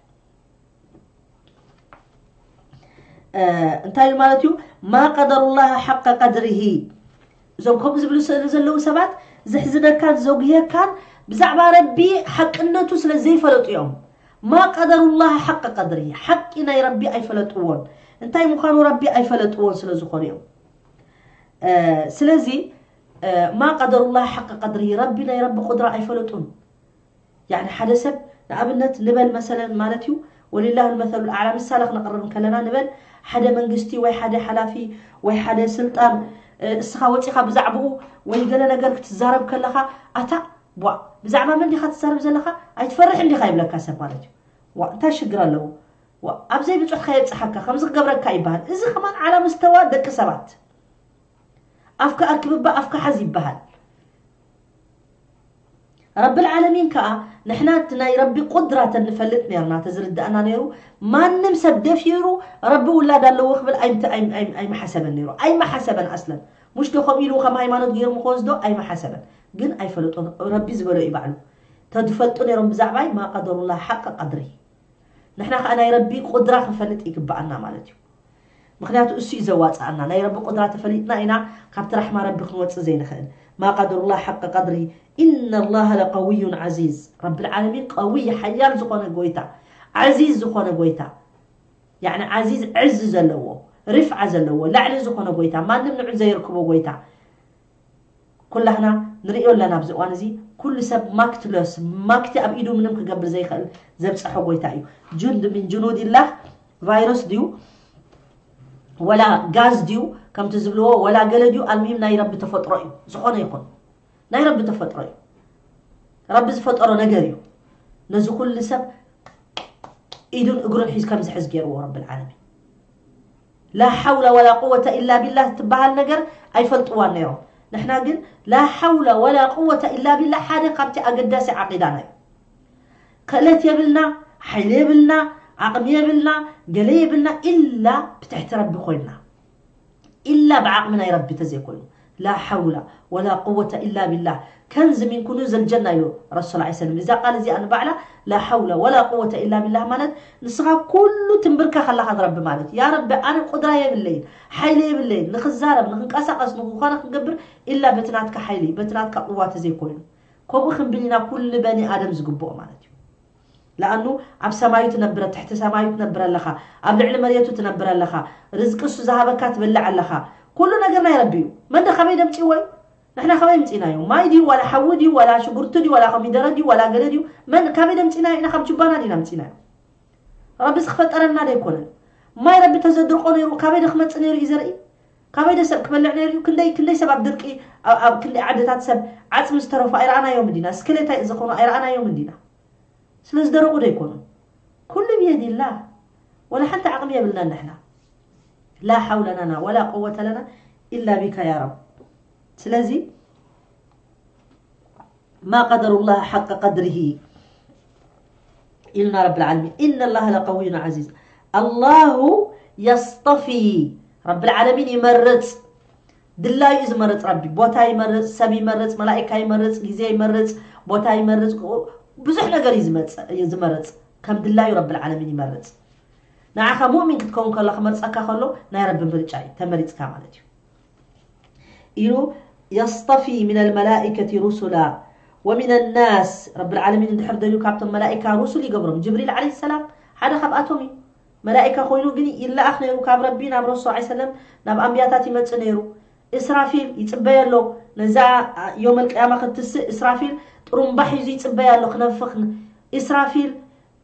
እ፣ እንታይ እዩ ማለት እዩ? ማ ቀደሩላህ ሓቀ ቀድሪሂ። እዞም ከምኡ ዝብሉ ስእሊ ዘለዉ ሰባት ዘሕዝነካን ዘጉህየካን ብዛዕባ ረቢ ሓቅነቱ ስለ ዘይፈለጡ እዮም። ማ ቀደሩላህ ሓቀ ቀድሪሂ። ሓቂ ናይ ረቢ ኣይፈለጥዎን። እንታይ ምዃኑ ረቢ ኣይፈለጥዎን ስለ ዝኾኑ እዮም። እ፣ ስለዚ፣ እ፣ ማ ቀደሩላህ ሓቀ ቀድሪሂ። ረቢ ናይ ረቢ ቁድራ ኣይፈለጡን። ያኒ ሓደ ሰብ ንኣብነት ንበል መሰለን ማለት እዩ፣ ወሊላህ መሰሉ ኣዕላ ምሳሌ ክነቕርብ እንከለና ንበል ሓደ መንግስቲ ወይ ሓደ ሓላፊ ወይ ሓደ ስልጣን፣ እ፣ እስኻ ወፂኻ ብዛዕባኡ ወይ ገለ ነገር ክትዛረብ ከለኻ ኣታ ቧ ብዛዕባ መን ዲኻ ትዛረብ ዘለኻ ኣይትፈርሕን ዲኻ ይብለካ ሰብ ማለት እዩ። ዋ እንታይ ሽግር ኣለዎ? ዋ ኣብ ዘይብፅሑኻ የብፅሓካ ከምዚ ክገብረካ ይበሃል። እዚ ከማን ዓላ ምስተዋ ደቂ ሰባት ኣፍካ ኣክብባ ኣፍካ ሓዝ ይበሃል። ረብል ዓለሚን ከኣ ንሕና እቲ ናይ ረቢ ቁድራ ተንፈልጥ ነርና ተዝርዳእና ነይሩ ማንም ሰብ ደፊሩ ረቢ ውላድ ኣለዎ ክብል ኣይምተ-፣ ኣይ-፣ ኣይ-፣ ኣይመሓሰበን ነይሩ ኣይመሓሰበን ኣስለን። ሙሽ ዶ ከምኡ ኢሉ ከም ሃይማኖት ገይሩ ምኾንስ ዶ ኣይመሓሰበን። ግን ኣይፈለጦን። ረቢ ዝበሎ እዩ ባዕሉ። ተዝፈልጡ ነይሮም ብዛዕባይ ማ ቀደሩላህ ሓቀ ቀድሪ። ንሕና ከኣ ናይ ረቢ ቁድራ ክንፈልጥ ይግብኣና ማለት እዩ። ምክንያቱ እሱ እዩ ዘዋፅኣና። ናይ ረቢ ቁድራ ተፈሊጥና ኢና ካብቲ ራሕማ ረቢ ክንወፅእ ዘይንኽእል። ማ ቀደሩላህ ሓቀ ቀድሪ። ኢነላህ ለቀውዩን ዓዚዝ። ረብል ዓለሚን ቀውይ ሓያል ዝኾነ ጎይታ፣ ዓዚዝ ዝኾነ ጎይታ፣ ያኒ ዓዚዝ ዕዝ ዘለዎ፣ ሪፍዓ ዘለዎ፣ ላዕሊ ዝኾነ ጎይታ፣ ማንም ንዑ ዘይርክቦ ጎይታ። ኩላህና ንርእዮ ኣለና ኣብዚ እዋን እዚ ኩሉ ሰብ ማክትለስ ማክቲ ኣብ ኢዱ ምንም ክገብር ዘይኽእል ዘብፀሖ ጎይታ እዩ። ጁንድ ምን ጅኑድላህ ቫይረስ ድዩ ወላ ጋዝ ድዩ ከምቲ ዝብልዎ ወላ ገለ ድዩ ኣልሚሂም ናይ ረቢ ተፈጥሮ እዩ። ዝኾነ ይኹን ናይ ረቢ ተፈጥሮ እዩ። ረቢ ዝፈጠሮ ነገር እዩ። ነዚ ኩሉ ሰብ ኢዱን እግሩን ሒዝ ከም ዝሕዝ ገይርዎ ረብል ዓለሚን። ላ ሓውላ ወላ ቁወተ ኢላ ቢላህ ትበሃል ነገር ኣይፈልጥዋን ነይሮም። ንሕና ግን ላ ሓውላ ወላ ቁወተ ኢላ ቢላ ሓደ ካብቲ ኣገዳሲ ዓቂዳና እዩ። ክእለት የብልና፣ ሓይሊ የብልና፣ ዓቕሚ የብልና፣ ገለ የብልና፣ ኢላ ብትሕቲ ረቢ ኮይንና፣ ኢላ ብዓቕሚ ናይ ረቢ ተዘይኮይኑ። ላ ሓውላ ወላ ቁወተ ኢላ ቢላህ። ከንዝ ሚን ኩኑዝ ኣልጀና እዩ ረሱል ዐለይሂ ሰላም። እዛ ቃል እዚኣ ንባዕላ ላ ሓውላ ወላ ቁወተ ኢላ ቢላህ ማለት ንስኻ ኩሉ ትንብርከኽ ኣለኻ ንረቢ ማለት እዩ። ያ ረቢ ኣነ ቁድራ የብለይን፣ ሓይሊ የብለይን፣ ንኽዛረብ፣ ንኽንቀሳቐስ፣ ንኽኾነ ክንገብር ኢላ በቲ ናትካ ሓይሊ፣ በቲ ናትካ ቁዋ ተዘይኮይኑ። ከምኡ ክንብል ኢና ኩሉ በኒ ኣደም ዝግብኦ ማለት እዩ። ለኣኑ ኣብ ሰማዩ ትነብረ፣ ትሕቲ ሰማዩ ትነብር ኣለኻ፣ ኣብ ልዕሊ መሬቱ ትነብር ኣለኻ፣ ርዝቂ እሱ ዝሃበካ ትበልዕ ኣለኻ። ኩሉ ነገር ናይ ረቢ እዩ። መን ዶ ካበይ ደምፅዎ እዩ? ንሕና ካበይ ምፂናዮ? ማይ ድዩ ዋላ ሓዊ ድዩ ዋላ ሽጉርቲ ድዩ ዋላ ኮሚደረ ድዩ ዋላ ገለ ድዩ? መን ካበይ ደምፂናዮ? ኢና ካብ ጁባና ዲና ምፂናዮ? ረቢ ዝክፈጠረና ዶ ኣይኮነን? ማይ ረቢ ተዘድርቆ ነይሩ ካበይ ዶ ክመፅእ ነይሩ እዩ ዘርኢ? ካበይ ዶ ሰብ ክበልዕ ነይሩ እዩ? ክንደይ ክንደይ ሰብ ኣብ ድርቂ ኣብ ኣብ ክንደይ ዓድታት ሰብ ዓፅሚ ዝተረፉ ኣይረኣናዮም እንዲና? ስክሌት ኣይ- ዝኾኑ ኣይረኣናዮም እንዲና? ስለ ዝደረቁ ዶ ኣይኮኑን? ኩሉ ብየዲላ። ወላ ሓንቲ ዓቕሚ የብልናን ንሕና። ላ ሓውለ ለና ወላ ቁወተ ለና ኢላ ቢካ ያ ረብ። ስለዚ ማ ቀደሩ ላህ ሓቀ ቀድሪሂ ኢሉና ረብል ዓለሚን። ኢነ ላህ ለቀውዩን ዓዚዝ። ኣላሁ የስጠፊ። ረብል ዓለሚን ይመርፅ። ድላዩ እዩ ዝመርፅ ረቢ። ቦታ ይመርፅ፣ ሰብ ይመርፅ፣ መላኢካ ይመርፅ፣ ግዜ ይመርፅ፣ ቦታ ይመርፅ። ብዙሕ ነገር እዩ ዝመፅ- እዩ ዝመርፅ። ከም ድላዩ ረብል ዓለሚን ይመርፅ። ንዓኻ ሙእሚን ክትከውን ከሎ ክመርፀካ ከሎ ናይ ረቢ ምርጫ እዩ። ተመሪፅካ ማለት እዩ። ኢሉ የስጠፊ ሚነል መላኢከቲ ሩሱላ ወሚነ ናስ። ረብል ዓለሚን እንድሕር ደልዩ ካብቶም መላኢካ ሩሱል ይገብሮም። ጅብሪል ዓለይሂ ሰላም ሓደ ካብኣቶም እዩ። መላኢካ ኮይኑ ግን ይለኣኽ ነይሩ ካብ ረቢ ናብ ረሱል ሰለላሁ ዐለይሂ ወሰለም ናብ ኣንብያታት ይመጽእ ነይሩ። እስራፊል ይጽበዮ ኣሎ። ነዛ ዮመል ቅያማ ክትስእ እስራፊል ጥሩምባ ሒዙ ይጽበያ ኣሎ ክነፍኽ። እስራፊል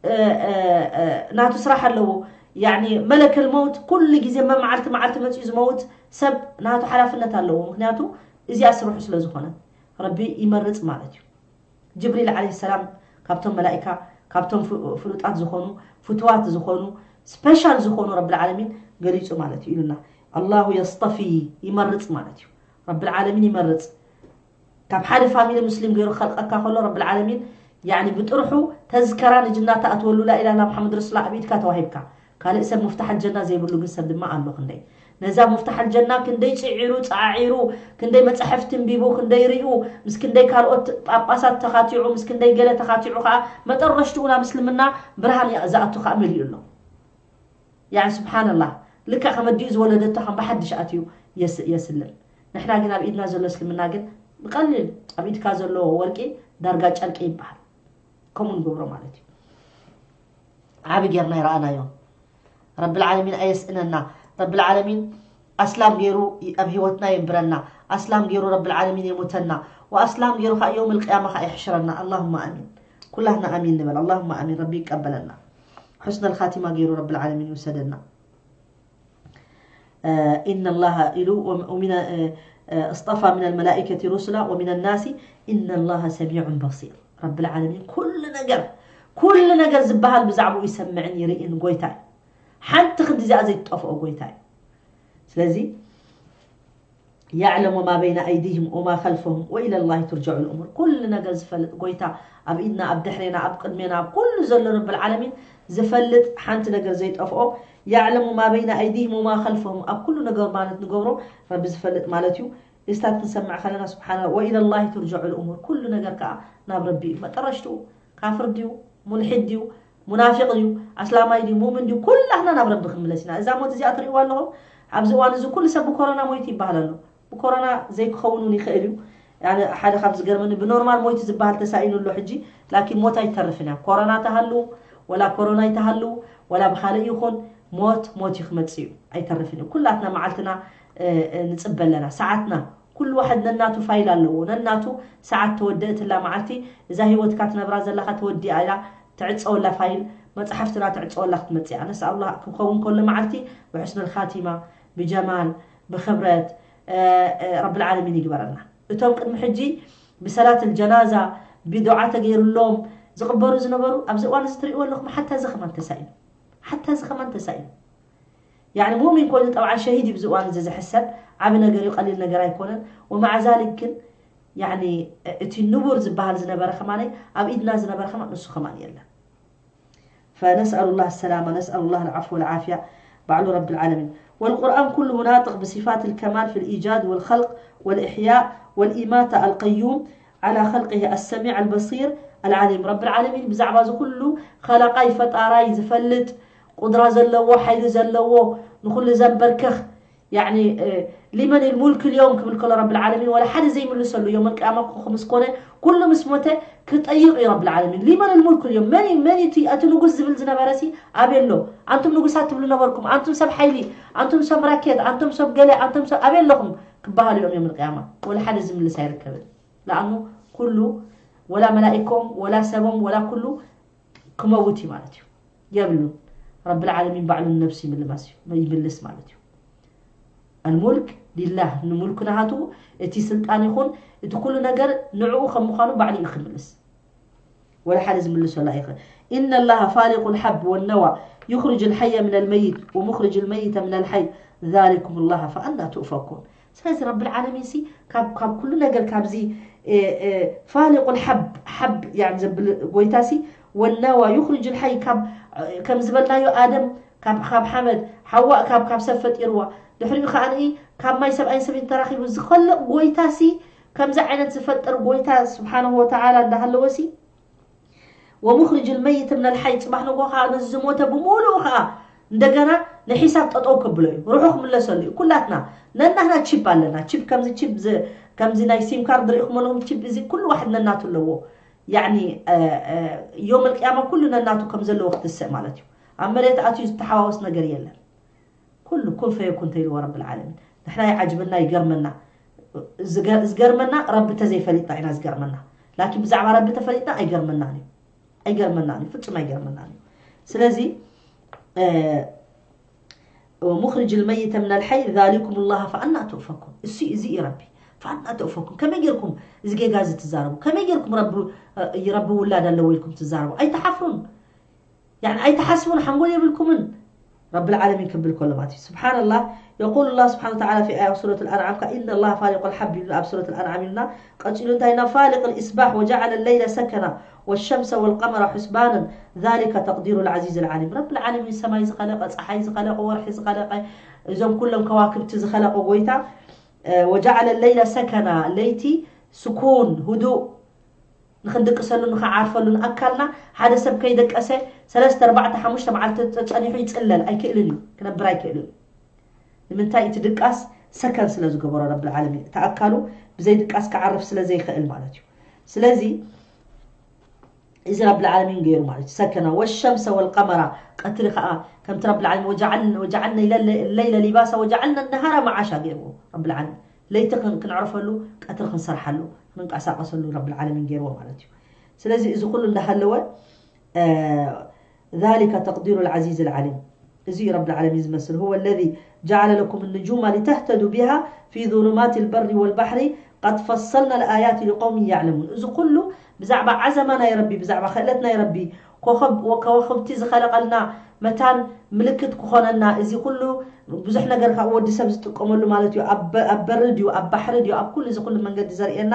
እ፣ እ፣ እ፣ ናቱ ስራሕ ኣለዎ። ያኒ መለከል መውት ኩሉ ግዜ መመዓልቲ መዓልቲ መጺኡ ዝመውት ሰብ ናቱ ሓላፍነት ኣለዎ። ምክንያቱ እዚኣ ስርሑ ስለ ዝኾነ ረቢ ይመርጽ ማለት እዩ። ጅብሪል ዓለይሂ ሰላም ካብቶም መላኢካ ካብቶም ፍሉ- ፍሉጣት ዝኾኑ ፍቱዋት ዝኾኑ ስፔሻል ዝኾኑ ረብል ዓለሚን ገሊጹ ማለት እዩ ኢሉና። ኣላሁ የስጠፊ ይመርጽ ማለት እዩ። ረብል ዓለሚን ይመርጽ። ካብ ሓደ ፋሚሊ ሙስሊም ገይሩ ክኸልቀካ ከሎ ረብል ዓለሚን ያኒ ብጥርሑ ተዝከራ ንጅና ተኣትወሉ ላኢላሃ ኢላ ሙሓመድ ረሱሉላህ ኣብ ኢድካ ተዋሂብካ። ካልእ ሰብ ሙፍታሕ ኣልጀና ዘይብሉ ግን ሰብ ድማ ኣሎ። ክንደይ ነዛ ሙፍታሕ ኣልጀና ክንደይ ጽዒሩ ጸዓዒሩ ክንደይ መጻሕፍቲ እንቢቡ ክንደይ ሪኡ ምስ ክንደይ ካልኦት ጳጳሳት ተኻቲዑ ምስ ክንደይ ገለ ተኻቲዑ ከኣ መጠረሽትኡ ናብ እስልምና ብርሃን ዝኣቱ ከኣ መሊኡ ኣሎ። ያኒ ስብሓንላህ ልክዕ ከም ኣዲኡ ዝወለደቶ ከም ብሓድሽ ኣትዩ የስ- የስልም። ንሕና ግን ኣብ ኢድና ዘሎ እስልምና ግን ብቐሊል ኣብ ኢድካ ዘሎ ወርቂ ዳርጋ ጨርቂ ይበሃል። ከምኡ ንገብሮ ማለት እዩ። ዓቢ ጌርና ይረኣናዮ። ረብል ዓለሚን ኣየስእነና። ረብል ዓለሚን ኣስላም ገይሩ ኣብ ህይወትና የንብረና። ኣስላም ገይሩ ረብል ዓለሚን የሙተና። ወኣስላም ገይሩ ከዓ የውም ልቅያማ ከዓ ይሕሽረና። ኣላሁማ ኣሚን። ኩላህና ኣሚን ንበል። ኣላሁማ ኣሚን። ረቢ ይቀበለና። ሑስነል ኻቲማ ገይሩ ረብል ዓለሚን ይውሰደና። ኢነ ላሃ ኢሉ ወሚነ እስጠፋ ሚነል መላኢከቲ ሩሱላ ወሚነ ናሲ ኢነ ላሃ ሰሚዑን በሲር። ረብል ዓለሚን ኩሉ ነገር ኩሉ ነገር ዝበሃል ብዛዕባኡ ይሰምዕን ይርእን ጎይታ እዩ። ሓንቲ ክንዲ እዚኣ ዘይትጠፍኦ ጎይታ እዩ። ስለዚ ያዕለሙ ማ በይነ ኣይዲህም ወማ ኸልፈሁም ወኢለላሂ ቱርጀዑል እሙር። ኩሉ ነገር ዝፈልጥ ጎይታ ኣብ ኢድና ኣብ ድሕሬና ኣብ ቅድሜና ኣብ ኩሉ ዘሎ ረብል ዓለሚን ዝፈልጥ ሓንቲ ነገር ዘይጠፍኦ ያዕለሙ ማ በይነ ኣይዲህም ወማ ኸልፈሁም ኣብ ኩሉ ነገር ማለት ንገብሮ ረቢ ዝፈልጥ ማለት እዩ። እስታት ክንሰምዕ ከለና ስብሓና ወኢለላሂ ቱርጀዑል እሙር ኩሉ ነገር ከዓ ናብ ረቢ እዩ መጠረሽትኡ። ካፍር ድዩ ሙልሒድ ድዩ ሙናፊቕ ድዩ ኣስላማይ ድዩ ሙእምን ድዩ ኩላህና ናብ ረቢ ክንምለስ ኢና። እዛ ሞት እዚኣ ትርእይዋ ኣለኹም ኣብዚ እዋን እዚ ኩሉ ሰብ ብኮሮና ሞይቱ ይበሃል ኣሎ። ብኮሮና ዘይክኸውን እውን ይኽእል እዩ። ኣነ ሓደ ካብ ዝገርመኒ ብኖርማል ሞይቱ ዝበሃል ተሳኢኑ ኣሎ ሕጂ። ላኪን ሞት ኣይተርፍን እያ። ኮሮና ተሃልው ወላ ኮሮና ኣይተሃልው ወላ ብኻልእ ይኹን ሞት ሞት እዩ ክመጽእ እዩ። ኣይተርፍን እዩ። ኩላትና መዓልትና ንጽበ ኣለና። ሰዓትና ኩሉ ዋሕድ ነናቱ ፋይል ኣለዎ። ነናቱ ሰዓት ተወደእትላ መዓልቲ እዛ ህይወትካ ትነብራ ዘለኻ ተወዲኣ ኢላ ትዕጸወላ ፋይል መጽሓፍትና ትዕጸወላ ክትመጽእ እያ። ነስኣሉላህ ክኸውን ከሎ መዓልቲ ብሑስነል ኻቲማ ብጀማል ብኽብረት ረብል ዓለሚን ይግበረና። እቶም ቅድሚ ሕጂ ብሰላት ልጀናዛ ብዱዓ ተገይሩሎም ዝቕበሩ ዝነበሩ ኣብዚ እዋን እዚ ትርእይዎ ኣለኹም ሓታ እዚ ከማን ተሳኢኑ ሓታ እዚ ከማን ተሳኢኑ يعني ሙእሚን ኮይኑ ጠብዓ ሸሂድ እዩ ብዚ እዋን እዚ ዝሕሰብ ዓቢ ነገር እዩ፣ ቀሊል ነገር ኣይኮነን። ومع ذلك ግን يعني እቲ ንቡር ዝበሃል ዝነበረ ከማን ኣብ ኢድና ዝነበረ ከማን ንሱ ከማን የለን። فنسأل الله السلامة، نسأل الله العفو والعافية بعلو رب العالمين. والقرآن كله ناطق بصفات الكمال في الإيجاد والخلق والإحياء والإماتة، القيوم على خلقه السميع البصير العليم. رب العالمين ብዛዕባ እዚ ኩሉ ኸላቓይ ፈጣራይ ዝፈልጥ ቁድራ ዘለዎ ሓይሊ ዘለዎ ንኹሉ ዘንበርክኽ يعني لمن الملك اليوم ክብል ከሎ ረብል ዓለሚን ወላ ሓደ ዘይምልሰሉ ዮም ቅያማ ክኹ ምስ ኮነ ኩሉ ምስ ሞተ ክጠይቕ እዩ ረብል ዓለሚን لمن الملك اليوم መን እዩ መን እቲ እቲ ንጉስ ዝብል ዝነበረ ሲ ኣበይ ኣሎ ኣንቱም ንጉሳት ትብሉ ነበርኩም ኣንቱም ሰብ ሓይሊ ኣንቱም ሰብ ራኬት ኣንቱም ሰብ ገለ ኣንቱም ሰብ ኣበይ ኣለኹም ክበሃሉ እዮም ዮም ቅያማ ወላ ሓደ ዝምልስ ኣይርከብን ለኣኑ ኩሉ ወላ መላኢኮም ወላ ሰቦም ወላ ኩሉ ክመውት እዩ ማለት እዩ የብሉን ረብል ዓለሚን ባዕሉ ንነብሱ ይምልማስ እዩ ይምልስ ማለት እዩ الملك لله ንሙልክ ናሃቱ እቲ ስልጣን ይኹን እቲ ኩሉ ነገር ንዕኡ ከም ምዃኑ ባዕሉ እዩ ክምልስ ወላ ሓደ ዝምልሶ ላ ይኽእል إن الله فالق الحب والنوى يخرج الحي من الميت ومخرج الميت من الحي ذلكم الله فأنى تؤفكون ስለዚ ረብል ዓለሚን ሲ ካብ ካብ ኩሉ ነገር ካብዚ ፋሊቁል ሐብ ሐብ ያን ዘብል ጎይታ ሲ ወናዋ ዩኽርጅ ልሐይ ካብ ከም ዝበልናዮ ኣደም ካብ ካብ ሓመድ ሓዋ ካብ ካብ ሰብ ፈጢርዋ ድሕሪኡ ከዓ ንኢ ካብ ማይ ሰብኣይን ሰበይትን ተራኺቡ ዝኸልቕ ጎይታ ሲ ከምዚ ዓይነት ዝፈጥር ጎይታ ስብሓንሁ ወተዓላ እንዳሃለወ ሲ ወሙኽርጅ ልመይት ምነል ሓይ ጽባሕ ንጎ ከዓ ነዚ ዝሞተ ብምሉኡ ከዓ እንደገና ንሒሳብ ጠጠው ከብሎ እዩ ሩሑ ክምለሰሉ እዩ ኩላትና ነናህና ቺፕ ኣለና ቺፕ ከምዚ ቺፕ ከምዚ ናይ ሲም ካርድ ርኢኹም ኣለኹም ቺፕ እዚ ኩሉ ዋሕድ ነናቱ ኣለዎ ያኒ ዮም ልቅያማ ኩሉ ነናቱ ከም ዘለዎ ክትስእ ማለት እዩ ኣብ መሬት ኣትዩ ዝተሓዋወስ ነገር የለን ኩሉ ኩን ፈየኩን ተይልዎ ረብል ዓለሚን ንሕና ይዓጅበና ይገርመና ዝገርመና ረቢ ተዘይፈሊጥና ኢና ዝገርመና ላኪን ብዛዕባ ረቢ ተፈሊጥና ኣይገርመናን እዩ ኣይገርመናን እዩ ፍጹም ኣይገርመናን እዩ ስለዚ ሙኽርጅ ልመይተ ምን ልሐይ ዛሊኩም ላሃ ፈኣና ትእፈኩን እሱ እዚ እዩ ረቢ ፈኣና ትእፈኩን ከመይ ጌርኩም እዚ ጌጋ እዚ ትዛረቡ ከመይ ጌርኩም ረቢ ውላድ ኣለዎ ኢልኩም ትዛረቡ ኣይተሓፍሩን يعني ኣይትሓስቡን ሓንጎል የብልኩምን ረብል ዓለሚን ክብል ከሎ ማለት እዩ ስብሓንላህ يقول الله سبحانه وتعالى في آية سورة الأنعام إن الله فالق الحب ይብልና ኣብ ሱረት الأنعام ይብልና ቀፂሉ እንታይ ኢልና فالق الإصباح وجعل الليل سكنا والشمس والقمر حسبانا ذلك تقدير العزيز العليم ረብል ዓለሚን ሰማይ ዝኸለቀ ፀሓይ ዝኸለቀ ወርሒ ዝኸለቀ እዞም ኩሎም ከዋክብቲ ዝኸለቀ ጎይታ وجعل الليل سكنا ለይቲ ስኩን ህዱእ ንኽንድቅሰሉ ንኽዓርፈሉ ንኣካልና ሓደ ሰብ ከይደቀሰ ሰለስተ ኣርባዕተ ሓሙሽተ መዓልቲ ተጸኒሑ ይጽለል ኣይክእልን እዩ ክነብር ኣይክእልን እዩ ንምንታይ እቲ ድቃስ ሰከን ስለ ዝገበሮ ረብል ዓለሚን እቲ ኣካሉ ብዘይ ድቃስ ክዓርፍ ስለ ዘይክእል ማለት እዩ ስለዚ እዚ ረብል ዓለሚን ገይሩ ማለት እዩ ሰከና ወሸምሰ ወልቀመራ ቀትሪ ከዓ ከምቲ ረብል ዓለሚን ወጀዓልና ለይለ ሊባሳ ወጀዓልና ነሃራ መዓሻ ገይርዎ ረብል ዓለሚን ለይቲ ክንዕርፈሉ ቀትሪ ክንሰርሓሉ ክንንቀሳቀሰሉ ረብል ዓለሚን ገይርዎ ማለት እዩ ስለዚ እዚ ኩሉ እንዳሃለወ ذلك تقدير العزيز العليم እዚ እዩ ረብል ዓለሚን ዝመስል هو الذي جعل لكم النجوم لتهتدوا بها في ظلمات البر والبحر قد فصلنا الآيات لقوم يعلمون እዚ ኩሉ ብዛዕባ ዓዘማ ናይ ረቢ ብዛዕባ ክእለት ናይ ረቢ ኮኸብ ከዋኽብቲ ዝኸለቐልና መታን ምልክት ክኾነና እዚ ኩሉ ብዙሕ ነገር ካብ ወዲ ሰብ ዝጥቀመሉ ማለት እዩ ኣብ በሪ ድዩ ኣብ ባሕሪ ድዩ ኣብ ኩሉ እዚ ኩሉ መንገዲ ዘርእየና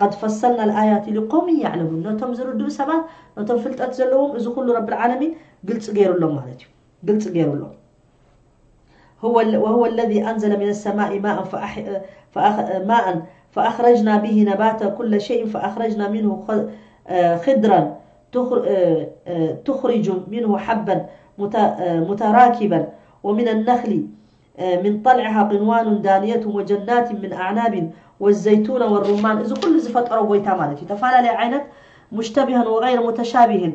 قد فصلنا الآيات لقوم يعلمون ነቶም ዝርድኡ ሰባት ነቶም ፍልጠት ዘለዎም እዚ ኩሉ ረብል ዓለሚን ግልፂ ገይሩሎም ማለት እዩ ግልፂ ገይሩሎም هو وهو الذي أنزل من السماء ماء فأح... فأخ... ماء فأخرجنا به نبات كل شيء فأخرجنا منه خضرا تخرج منه حبا متراكبا ومن النخل من طلعها قنوان دانية وجنات من أعناب والزيتون والرمان እዚ ኩሉ ዝፈጠሮ ጎይታ ማለት እዩ ተፈላለየ ዓይነት مشتبها وغير متشابه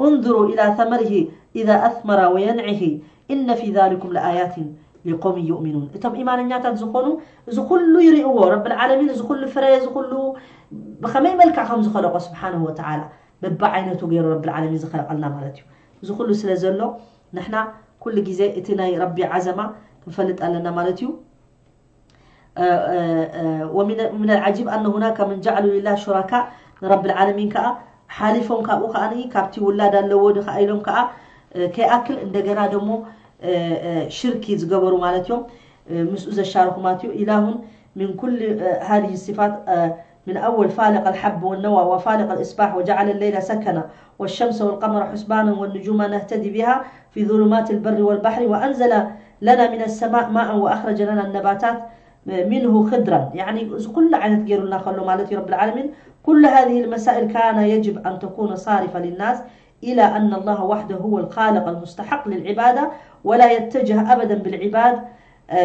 انظروا إلى ثمره إذا أثمر وينعه إن في ذلكم لآيات لقوم يؤمنون እቶም ኢማነኛታት ዝኾኑ እዚ ኩሉ ይርእዎ ረብል ዓለሚን እዚ ኩሉ ፍረ እዚ ኩሉ ብኸመይ መልክዕ ከም ዝኸለቆ ስብሓንሁ ወተዓላ በብዓይነቱ ገይሩ ረብል ዓለሚን ዝኸለቀልና ማለት እዩ እዚ ኩሉ ስለ ዘሎ ንሕና ኩሉ ግዜ እቲ ናይ ረቢ ዓዘማ ክንፈልጥ ኣለና ማለት እዩ ومن العجيب أن هناك من جعلوا لله شركاء ንረብል ዓለሚን ከዓ ሓሊፎም ካብኡ ከዓ ካብቲ ውላድ ኣለዎ ድ ከዓ ኢሎም ከዓ ከይኣክል እንደገና ደሞ ሽርኪ ዝገበሩ ማለት እዮም። ምስኡ ዘሻረኹ ማለት እዩ። إله من كل هذه الصفات، من أول فالق الحب والنوى وفالق الإصباح وجعل الليل سكنا والشمس والقمر حسبانا والنجوم نهتدي بها في ظلمات البر والبحر وأنزل لنا من السماء ماء وأخرج لنا النباتات منه خضرا. يعني እዚ ኩሉ ዓይነት ገይሩልና ከሎ ማለት እዩ ረብል ዓለሚን። كل هذه المسائل كان يجب أن تكون صارفة للناس إلى أن الله وحده هو الخالق المستحق للعبادة ولا يتجه أبدا بالعباد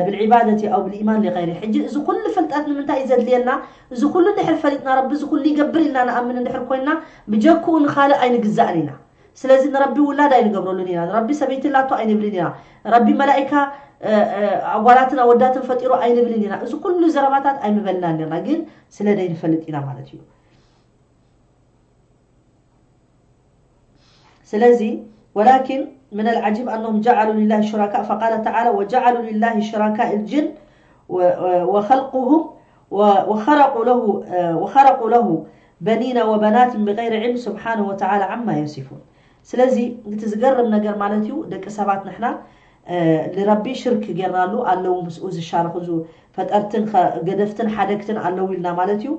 بالعبادة أو بالإيمان لغيره. ሕጂ እዚ ኩሉ ፍልጠት ንምንታይ እዩ ዘድልየና? እዚ ኩሉ እንድሕር ፈሊጥና፣ ረቢ እዚ ኩሉ ይገብር ኢልና ንኣምን እንድሕር ኮይና፣ ብጀክኡ ንኻልእ ኣይንግዛእን ኢና። ስለዚ ንረቢ ውላድ ኣይንገብረሉን ኢና፣ ንረቢ ሰበይቲ ላቶ ኣይንብልን ኢና፣ ረቢ መላኢካ ኣጓላትን ኣወዳትን ፈጢሩ ኣይንብልን ኢና። እዚ ኩሉ ዘረባታት ኣይምበልናን ነርና፣ ግን ስለ ደይንፈልጥ ኢና ማለት እዩ። ስለዚ ولكن من العجيب أنهم جعلوا لله شركاء، فقال تعالى: وجعلوا لله شركاء الجن وخلقهم وخرقوا له وخرقوا له بنين وبنات بغير علم سبحانه وتعالى عما يصفون. ስለዚ እቲ ዝገርም ነገር ማለት እዩ ደቂ ሰባት ንሕና ንረቢ ሽርክ ጌርናሉ ኣለዉ ምስኡ ዝሻረኹ ፈጠርትን ገደፍትን ሓደግትን ኣለዉ ኢልና ማለት እዩ።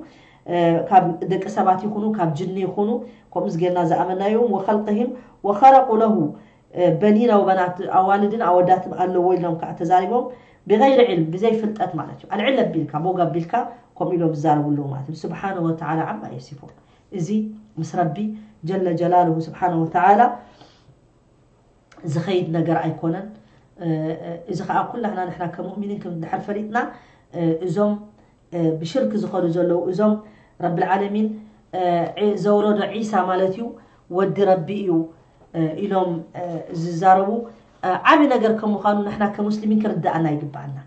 ካብ ደቂ ሰባት ይኹኑ ካብ ጅኒ ይኹኑ ከምኡ ዝጌርና ዝኣመናዮም وخلقهم وخرقوا له بنين وبنات ኣዋልድን ኣወዳትን ኣለዎ ኢሎም ከዓ ተዛሪቦም ብغير علم ብዘይ ፍልጠት ማለት እዩ። ኣልዕል ኣቢልካ ቦግ ኣቢልካ ከምኡ ኢሎም ዝዛረቡ ኣለዉ ማለት እዩ። سبحانه وتعالى عما يصفون። እዚ ምስ ረቢ ጀለ ጀላልሁ ስብሓነ ወተዓላ ዝኸይድ ነገር ኣይኮነን። እዚ ከዓ ኩላህና ንሕና ከሙእሚኒን ከም እንድሕር ፈሊጥና እዞም ብሽርክ ዝኸዱ ዘለዉ እዞም ረብል ዓለሚን ዘውረዶ ዒሳ ማለት እዩ ወዲ ረቢ እዩ ኢሎም ዝዛረቡ ዓቢ ነገር ከም ምዃኑ ንሕና ከሙስሊሚን ክርድኣና ይግብኣና።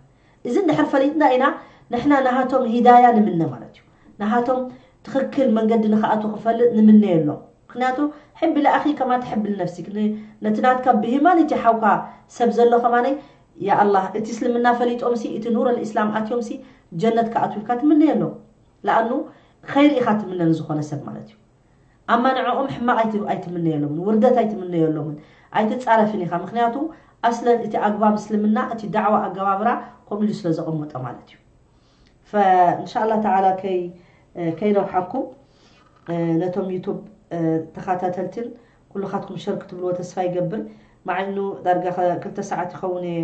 እዚ እንድሕር ፈሊጥና ኢና ንሕና ናሃቶም ሂዳያ ንምነ ማለት እዩ። ናሃቶም ትኽክል መንገዲ ንኽኣቱ ክፈልጥ ንምነየሎም። ምክንያቱ ሕቢ ለኣኺ ከማ ትሕቢ ልነፍሲክ፣ ነቲ ናትካ ብሂማኒቲ ሓውካ ሰብ ዘሎ ከማነይ ያ ኣላህ እቲ እስልምና ፈሊጦምሲ እቲ ኑር ልእስላም ኣትዮምሲ ጀነት ክኣትው ኢልካ ትምነየሎም። ለኣኑ ኸይር ኢኻ ትምነ ንዝኾነ ሰብ ማለት እዩ። ኣማ ንዕኦም ሕማቕ ኣይትምነየሎምን፣ ውርደት ኣይትምነየሎምን፣ ኣይትጻረፍን ኢኻ። ምክንያቱ ኣስለን እቲ ኣግባብ እስልምና እቲ ዳዕዋ ኣገባብራ ከምኡ ኢሉ ስለ ዘቐመጦ ማለት እዩ። ፈእንሻላ ተዓላ ከይ ከይረብሓኩም ነቶም ዩቱብ ተኸታተልትን ኩልኻትኩም ሸር ክትብልዎ ተስፋ ይገብር። ማዕኑ ዳርጋ ክልተ ሰዓት ይኸውን እየ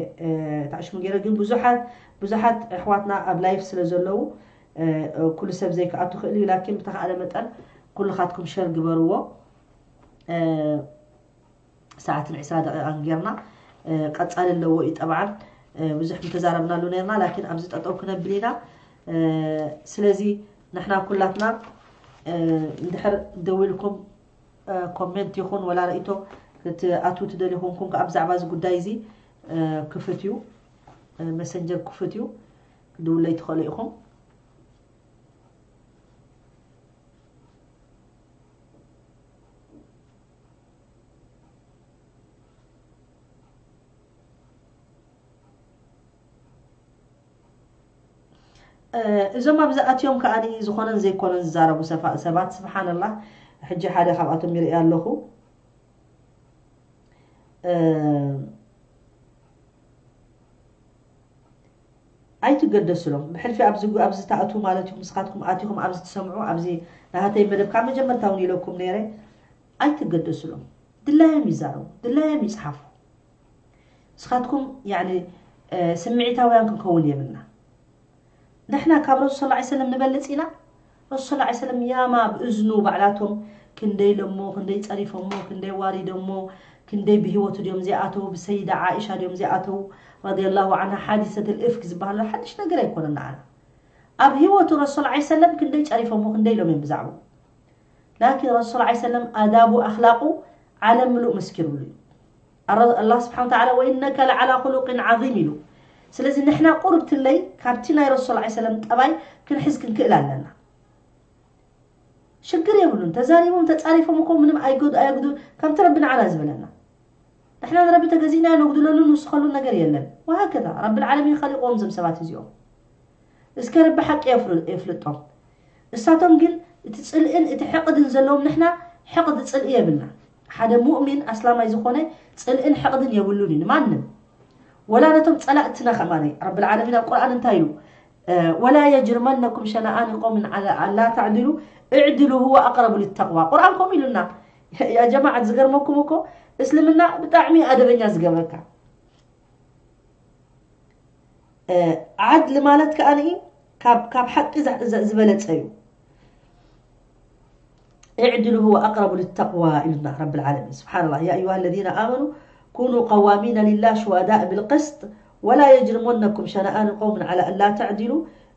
ተዕሽሙ ገይረ፣ ግን ብዙሓት ብዙሓት ኣሕዋትና ኣብ ላይፍ ስለ ዘለዉ ኩሉ ሰብ ዘይክኣቱ ክእል እዩ። ላኪን ብተኻእለ መጠን ኩልኻትኩም ሸር ግበርዎ። ሰዓትን ዕስራ ደቂቓን ጌርና ቀጻሊ ኣለዎ እዩ። ጠብዓን ብዙሕ ምተዛረብናሉ ነርና፣ ላኪን ኣብዚ ጠጠው ክነብል ኢና። ስለዚ ንሕና ኩላትና እንድሕር ደው ኢልኩም ኮሜንት ይኹን ወላ ርእይቶ ክትኣትዉ ትደልዩ ኮንኩም ከኣ ብዛዕባ እዚ ጉዳይ እዚ ክፍት እዩ፣ መሰንጀር ክፍት እዩ፣ ክድውለይ ትኽእሉ ኢኹም። እዞም ኣብዚ ኣትዮም ከኣ ዝኾነን ዘይኮነን ዝዛረቡ ሰባት ስብሓንላህ። ሕጂ ሓደ ካብኣቶም ይርኢ ኣለኹ። ኣይትገደስሎም። ብሕልፊ ኣብዚ ኣብዚ ትኣትዉ ማለት እዩ። ንስኻትኩም ኣቲኹም ኣብዚ ትሰምዑ፣ ኣብዚ ናሃተይ መደብ ካብ መጀመርታ እውን ኢለኩም ነይረ። ኣይትገደስሎም። ድላዮም ይዛረቡ፣ ድላዮም ይጽሓፉ። ንስኻትኩም ያኒ ስምዒታውያን ክንከውን የብልና። ንሕና ካብ ረሱል ሰለላሁ ዐለይሂ ወሰለም ንበልጽ ኢና? ረሱል ሰለላሁ ዐለይሂ ወሰለም ያማ ብእዝኑ ባዕላቶም ክንደይ ኢሎሞ፣ ክንደይ ጸሪፎሞ፣ ክንደይ ዋሪዶሞ፣ ክንደይ ብህይወቱ ድዮም ዘይኣተዉ፣ ብሰይዳ ዓኢሻ ድዮም ዘይኣተዉ ረዲየላሁ ዓንሃ ሓዲሰት ልእፍክ ዝበሃል ሓድሽ ነገር ኣይኮነን ንዓና። ኣብ ህይወቱ ረሱል ሰለላሁ ዐለይሂ ወሰለም ክንደይ ጸሪፎሞ፣ ክንደይ ኢሎም እዮም ብዛዕባኡ። ላኪን ረሱል ሰለላሁ ዐለይሂ ወሰለም ኣዳቡ ኣኽላቁ ዓለም ምሉእ መስኪሩሉ እዩ። ኣረ-፣ ኣላህ ስብሓን ወተዓላ "ወኢነከ ለዓላ ኹሉቅን ዓዚም" ኢሉ። ስለዚ ንሕና ቁርብ ትለይ ካብቲ ናይ ረሱል ሰለላሁ ዐለይሂ ወሰለም ጠባይ ክንሕዝ ክንክእል ኣለና። ሽግር የብሉን። ተዛሪቦም ተጻሪፎም እኮ ምንም ኣይጎድ-፣ ኣየጉዱ-፣ ከምቲ ረቢ ንዓና ዝበለና። ንሕና ንረቢ ተገዚእና ነጉድለሉ ንውስኸሉ ነገር የለን። ወሃከዛ ረብል ዓለሚን ኸሊቆም እዞም ሰባት እዚኦም። እስከ ረቢ ሓቂ የፍር-፣ የፍልጦም። እሳቶም ግን እቲ ጽልእን እቲ ሕቕድን ዘለዎም፣ ንሕና ሕቕድ ጽልኢ የብልና። ሓደ ሙእሚን ኣስላማይ ዝኾነ ጽልእን ሕቕድን የብሉን እዩ ንማንም። ወላ ነቶም ጸላእትና ከማኒ ረብል ዓለሚን ኣብ ቁርኣን እንታይ ኢሉ? እ፣ "ወላ የጅርመነኩም ሸነኣን ቀውምን ዐላ ኣላ ተዕድሉ እዕድሉ ሁወ ኣቅረቡ ሊተቅዋ." ቁርኣን ከምኡ ኢሉና። ያ ጀማዓት፣ ዝገርመኩም እኮ እስልምና ብጣዕሚ ኣደበኛ ዝገብረካ። እ፣ ዓድሊ ማለት ከኣ ንኢ ካብ፣ ካብ ሓቂ ዝ-፣ ዝ-፣ ዝበለጸ እዩ። "እዕድሉ ሁወ ኣቅረቡ ሊተቅዋ" ኢሉና ረብል ዓለሚን። ስብሓንላህ። "ያ ኣዩሃ ለዚነ ኣመኑ ኩኑ ቀዋሚነ ሊላህ ሹሃዳእ ብልቅስጥ ወላ የጅርመነኩም ሸነኣን ቀውምን ዐላ ኣላ ተዕድሉ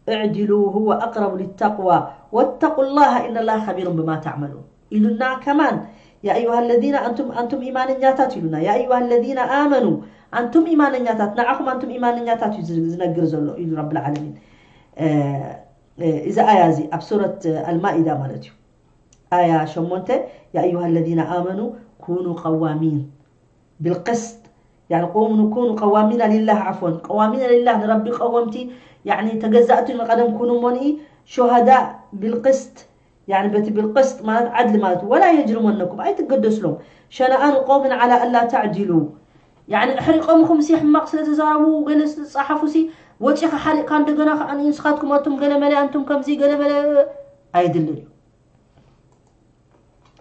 እዕድሉ ሁወ ኣቅረቡ ሊተቅዋ ወተቁላህ ኢነላህ ከቢሩን ብማ ተዕመሉን" ኢሉና። ከማን "ያ ኣዩሃ ለዚነ ኣንቱም፣ ኣንቱም ኢማነኛታት" ኢሉና። "ያ ኣዩሃ ለዚነ ኣመኑ ኣንቱም ኢማነኛታት፣ ንዓኹም ኣንቱም ኢማነኛታት" እዩ ዝ-፣ ዝነግር ዘሎ ኢሉ ረብል ዓለሚን። እ፣ እ፣ እዚ ኣያ እዚ ኣብ ሱረት ኣልማኢዳ ማለት እዩ። ኣያ ሸሞንተ፣ "ያ ኣዩሃ ለዚነ ኣመኑ ኩኑ ቀዋሚን ብልቅስጥ" ያኒ፣ "ኩኑ፣ ኩኑ ቀዋሚና ሊላህ" ዓፍወን፣ "ቀዋሚና ሊላህ" ንረቢ ቀወምቲ፣ ያኒ ተገዛእቲ ንቐደም ኩኑ እሞ ንኢ "ሹሃዳእ ብልቅስጥ" ያኒ በቲ ብልቅስጥ ማለት ዓድሊ ማለት እዩ። "ወላ የጅርመነኩም" ኣይትገደስሎም፣ "ሸነኣን ቀውምን ዐላ ኣላ ተዕድሉ" ያኒ ኣሕሪቆምኹም ሲ ሕማቕ ስለ ተዛረቡ ገለ ስለ ዝጸሓፉ ሲ ወጺኻ ሓሪቕካ እንደገና ከኣ ንስኻትኩም ኣንቱም ገለ መለ ኣንቱም ከምዚ ገለ መለ ኣይድልን እዩ።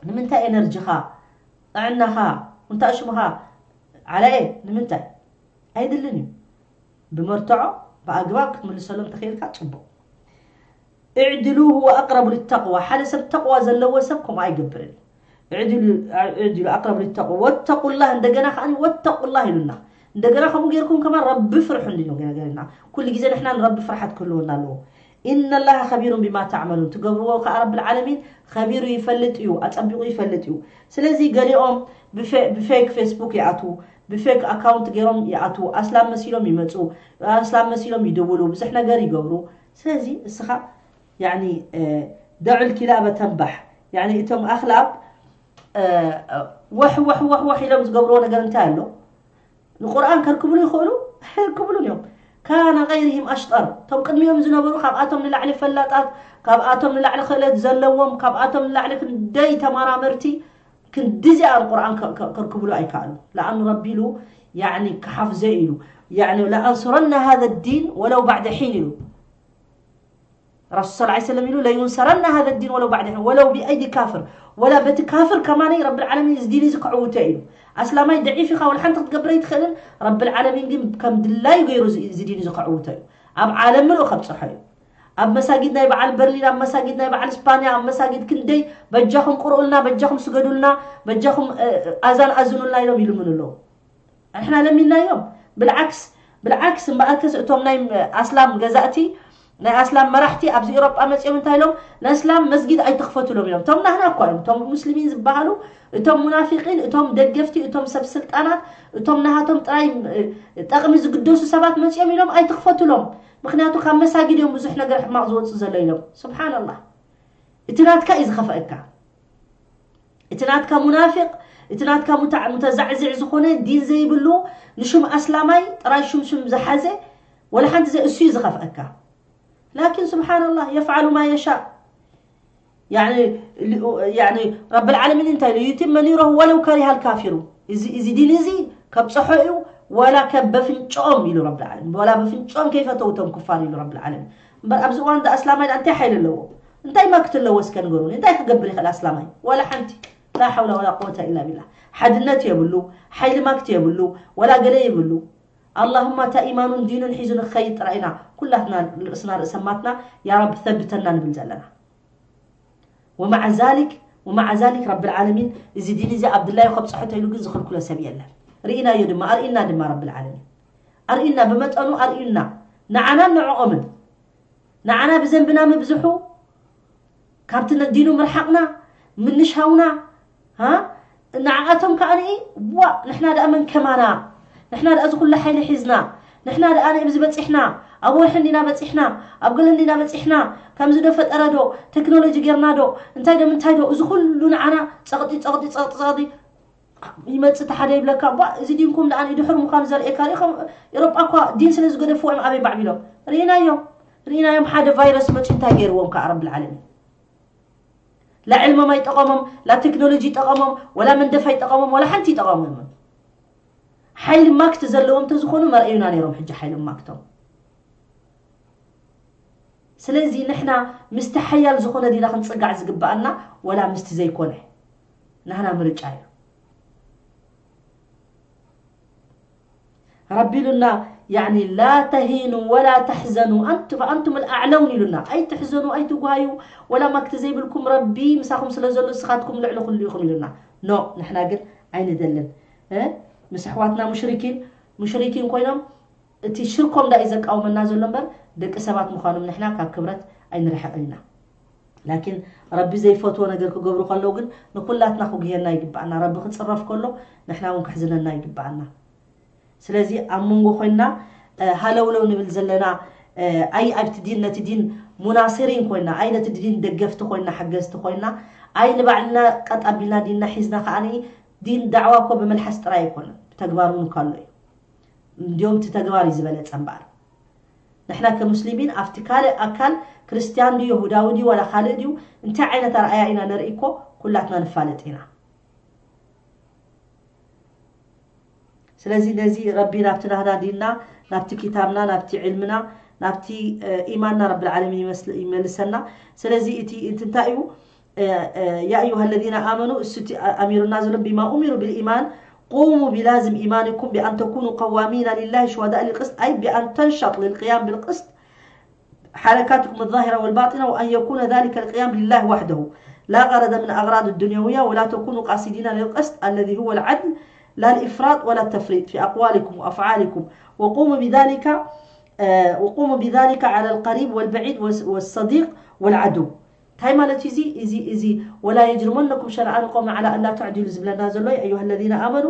ንምንታይ ኤነርጂኻ፣ ጥዕናኻ፣ እንታይ ሽምኻ ዓላየ ንምንታይ ኣይድልን እዩ። ብመርትዖ ብኣግባብ ክትምልሰሎም ተኽኢልካ ጽቡቕ። "እዕድሉ ሁወ ኣቅረቡ ሊተቅዋ" ሓደ ሰብ ተቅዋ ዘለዎ ሰብ ከምኡ ኣይገብርን እዩ። "እዕድሉ፣ እዕድሉ ኣቅረቡ ሊተቅዋ ወተቁላህ" እንደገና ከኣ "ወተቁላህ" ኢሉና። እንደገና ከምኡ ጌርኩም ከማን "ረቢ ፍርሑ" እንዲ ገና ገና ኩሉ ግዜ ንሕና ንረቢ ፍርሓት ክህልወና ኣለዎ። "ኢነላህ ከቢሩን ቢማ ተዕመሉን" ትገብርዎ ከኣ ረብል ዓለሚን ከቢሩ ይፈልጥ እዩ፣ ኣጸቢቑ ይፈልጥ እዩ። ስለዚ ገሊኦም ብፌ-፣ ብፌክ ፌስቡክ ይኣትዉ፣ ብፌክ ኣካውንት ገይሮም ይኣትዉ፣ ኣስላም መሲሎም ይመጹ፣ ኣስላም መሲሎም ይድውሉ፣ ብዙሕ ነገር ይገብሩ። ስለዚ እስኻ ያኒ፣ እ፣ "ደዑል ኪላበ ተንባሕ" ያኒ እቶም ኣኽላብ፣ እ፣ ወሕ ወሕ ወሕ ወሕ ኢሎም ዝገብርዎ ነገር እንታይ ኣሎ? ንቁርኣን ከርክብሉ ይኽእሉ ኣይርክብሉን እዮም። "ካነ ገይርሂም ኣሽጠር" እቶም ቅድሚኦም ዝነበሩ ካብኣቶም ንላዕሊ ፈላጣት፣ ካብኣቶም ንላዕሊ ክእለት ዘለዎም፣ ካብኣቶም ንላዕሊ ክንደይ ተመራመርቲ ክንድዚኣ ንቁርኣን ከ-፣ ከ-፣ ከርክብሉ ኣይከኣሉ። ለኣኑ ረቢ ኢሉ ያኒ ክሓፍዘ ኢሉ ያኒ "ለኣንሱረነ ሃዘ ዲን ወለው ባዕደ ሒን" ኢሉ ረሱል ሰለላሁ ዐለይሂ ወሰለም ኢሉ "ለዩንሰረነ ሃዘ ዲን ወለው ባዕደ ሒን ወለው ቢአይዲ ካፍር" ወላ በቲ ካፍር ከማነይ ረብል ዓለሚን እዚ ዲን እዚ ከዕውቶ ኢሉ። ኣስላማይ ደዒፍ ኢኻ ወላ ሓንቲ ክትገብር ኣይትኽእልን። ረብል ዓለሚን ግን ከም ድላዩ ገይሩ እዚ፣ እዚ ዲን እዚ ከዕውቶ እዩ። ኣብ ዓለም ምልኡ ከብጽሖ እዩ። ኣብ መሳጊድ ናይ በዓል በርሊን፣ ኣብ መሳጊድ ናይ በዓል ስፓንያ፣ ኣብ መሳጊድ ክንደይ በጃኹም ቅርኡልና፣ በጃኹም ስገዱልና፣ በጃኹም፣ እ፣ ኣዛን ኣዝኑልና ኢሎም ይልምኑ ኣለዉ። ንሕና ለሚንናዮም። ብልዓክስ፣ ብልዓክስ እምበኣርከስ እቶም ናይ ኣስላም ገዛእቲ፣ ናይ ኣስላም መራሕቲ ኣብዚ ኤውሮጳ መጺኦም እንታይ ኢሎም? "ነስላም መስጊድ ኣይትኽፈቱሎም" ኢሎም። እቶም ናህና እኳ እዮም፣ እቶም ሙስሊሚን ዝበሃሉ፣ እቶም ሙናፊቂን፣ እቶም ደገፍቲ፣ እቶም ሰብ ስልጣናት፣ እቶም ናሃቶም ጥራይ፣ እ፣ ጠቕሚ ዝግደሱ ሰባት መጺኦም ኢሎም "ኣይትኽፈቱሎም፣ ምኽንያቱ ካብ መሳጊድ እዮም ብዙሕ ነገር ሕማቕ ዝወጽእ ዘሎ" ኢሎም። ስብሓንላህ። እቲ ናትካ እዩ ዝኸፍአካ። እቲ ናትካ ሙናፊቕ፣ እቲ ናትካ ሙታ-፣ ሙተዛዕዚዕ ዝኾነ ዲን ዘይብሉ፣ ንሹም ኣስላማይ ጥራይ ሹም ሹም ዝሓዘ፣ ወላ ሓንቲ ዘይ-፣ እሱ እዩ ዝኸፍአካ። ላኪን ስብሓንላህ፣ የፍዓሉ ማ የሻእ። ያኒ፣ ሊ-፣ ያኒ፣ ረብል ዓለሚን እንታይ ኢሉ? "ዩቲመ ኑረሁ ወለው ከሪሃል ካፊሩ" እዚ፣ እዚ ዲን እዚ ከብጽሖ እዩ፣ ወላ ከ በፍንጭኦም ኢሉ ረብል ዓለሚን። ወላ በፍንጭኦም ከይፈተውቶም ክፋር ኢሉ ረብል ዓለሚን። እምበር ኣብዚ እዋን ዳ ኣስላማይ ዳ እንታይ ሓይሊ ኣለዎ? እንታይ መክት ኣለዎ እስከ ንገሩኒ? እንታይ ክገብር ይኽእል ኣስላማይ? ወላ ሓንቲ። ላ ሓውላ ወላ ቁወታ ኢላ ቢላ። ሓድነት የብሉ፣ ሓይሊ መክት የብሉ፣ ወላ ገለ የብሉ። ኣላሁማ እታ ኢማኑን ዲኑን ሒዙ ንክኸይድ ጥራይ ኢና ኩላትና ርእስና ርእሰማትና ያ ረብ ተብተና ንብል ዘለና። ወመዓ ዛሊክ፣ ወመዓ ዛሊክ ረብል ዓለሚን እዚ ዲን እዚ ኣብ ድላዩ ከብጽሖ ተይሉ ግን ዝኽልክሎ ሰብ የለን። ርኢናዮ ድማ፣ ኣርኢና ድማ ረብል ዓለሚን። ኣርኢና፣ ብመጠኑ ኣርኢና። ንዓናን ንዕኦምን። ንዓና ብዘንብና ምብዝሑ፣ ካብቲ ነዲኑ ምርሓቕና፣ ምንሻውና፣ ሃ? ንዓኣቶም ከኣ ንኢ፣ ዋእ፣ ንሕና ደኣ መን ከማና? ንሕና ደኣ እዚ ኩሉ ሓይሊ ሒዝና፣ ንሕና ደኣ ንእብዚ በጺሕና፣ ኣብ ወርሒ እንዲና በጺሕና፣ ኣብ ገለ እንዲና በጺሕና፣ ከምዚ ዶ ፈጠረ ዶ፣ ቴክኖሎጂ ጌርና ዶ፣ እንታይ ዶ ምንታይ ዶ፣ እዚ ኩሉ ንዓና ጸቕጢ፣ ጸቕጢ፣ ጸቕጢ፣ ጸቕጢ፣ ይመጽእ እቲ ሓደ ይብለካ፣ ባ፣ እዚ ዲንኩም ደኣ ንድሑር ምዃኑ ዘርእየካ፣ ርኢኹም፣ ኤውሮጳ እኳ ዲን ስለ ዝገደፍዎ እዮም ኣበይ ባዕቢሎም። ርኢናዮም፣ ርኢናዮም ሓደ ቫይረስ መጺኡ እንታይ ገይርዎም ከኣ ረብል ዓለሚን። ላ ዕልሞም ኣይጠቐሞም፣ ላ ቴክኖሎጂ ይጠቐሞም፣ ወላ መንደፍ ኣይጠቐሞም፣ ወላ ሓንቲ ይጠቐሞም። ሓይሊ ማክት ዘለዎም እንተዝኾኑ መርኣዩና ነይሮም። ሕጂ ሓይሊ ማክቶም። ስለዚ ንሕና ምስቲ ሓያል ዝኾነ ዲና ክንጽጋዕ ዝግብኣና፣ ወላ ምስቲ ዘይኮነ? ናህና ምርጫ እዩ። ረቢ ኢሉና፣ ያኒ፣ ላ ተሂኑ ወላ ተሕዘኑ፣ ኣንቱ-፣ ኣንቱም ኣልኣዕለውን ኢሉና። ኣይትሕዘኑ፣ ኣይትጓዩ፣ ወላ ማክት ዘይብልኩም፣ ረቢ ምሳኹም ስለ ዘሎ ንስኻትኩም ልዕሊ ኩሉ ኢኹም ኢሉና። ኖ፣ ንሕና ግን ኣይንደልን። እ? ምስ ኣሕዋትና ሙሽሪኪን፣ ሙሽሪኪን ኮይኖም፣ እቲ ሽርኮም ዳእ እዩ ዘቃውመና ዘሎ እምበር፣ ደቂ ሰባት ምዃኖም ንሕና ካብ ክብረት ኣይንርሕቕን ኢና። ላኪን ረቢ ዘይፈትዎ ነገር ክገብሩ ከለዉ ግን ንኩላትና ክጉህየና ይግብኣና። ረቢ ክጽረፍ ከሎ ንሕና እውን ክሕዝነና ይግብኣና። ስለዚ ኣብ መንጎ ኮይንና፣ እ፣ ሃለውለው ንብል ዘለና፣ እ፣ ኣይ ኣብቲ ዲን፣ ነቲ ዲን ሙናስሪን ኮይንና፣ ኣይ ነቲ ዲን ደገፍቲ ኮይንና፣ ሓገዝቲ ኮይንና፣ ኣይ ንባዕልና ቀጥ ኣቢልና ዲንና ሒዝና ከኣ ዲን ዳዕዋ እኮ ብመልሓስ ጥራይ ኣይኮነን፣ ብተግባር እውን እኳ ኣሎ እዩ። እንዲዮም እቲ ተግባር እዩ ዝበለጸ እምበኣር። ንሕና ከሙስሊሚን ኣብቲ ካልእ ኣካል ክርስትያን ድዩ፣ የሁዳዊ ድዩ፣ ዋላ ካልእ ድዩ፣ እንታይ ዓይነት ኣርኣያ ኢና ነርኢ እኮ ኩላትና ንፋለጥ ኢና። ስለዚ ነዚ ረቢ ናብቲ ናህና ዲንና፣ ናብቲ ኪታብና፣ ናብቲ ዕልምና፣ ናብቲ፣ እ፣ ኢማንና ረብል ዓለሚን ይመስል-፣ ይመልሰና። ስለዚ እቲ፣ እቲ እንታይ እዩ? እ፣ እ፣ ያ ኣዩሃ ለዚነ ኣመኑ፣ እሱ እቲ ኣ-፣ ኣሚሩና ዘሎ፣ ቢማ ኡሚሩ ቢልኢማን፣ ቁሙ ቢላዝም ኢማኒኩም ቢኣን ተኩኑ ቀዋሚና ሊላሂ ሹሃዳእ ሊልቅስጥ፣ ኣይ ቢኣን ተንሻጥ ሊልቅያም ቢልቅስጥ፣ حركاتكم الظاهرة والباطنة، وأن يكون ذلك القيام لله وحده لا غرض من أغراض الدنيوية، ولا تكونوا قاصدين للقسط الذي هو العدل لا الإفراط ولا التفريط في أقوالكم وأفعالكم، وقوموا بذلك، آه، وقوموا بذلك على القريب والبعيد والص-، والصديق والعدو. እንታይ ማለት እዩ እዚ? እዚ፣ እዚ፣ "ወላ የጅርመነኩም ሸነኣኑ ቀውሚ ዓላ ኣላ ተዕዲሉ" ዝብለና ዘሎ፣ ኣዩሃ ለዚነ ኣመኑ፣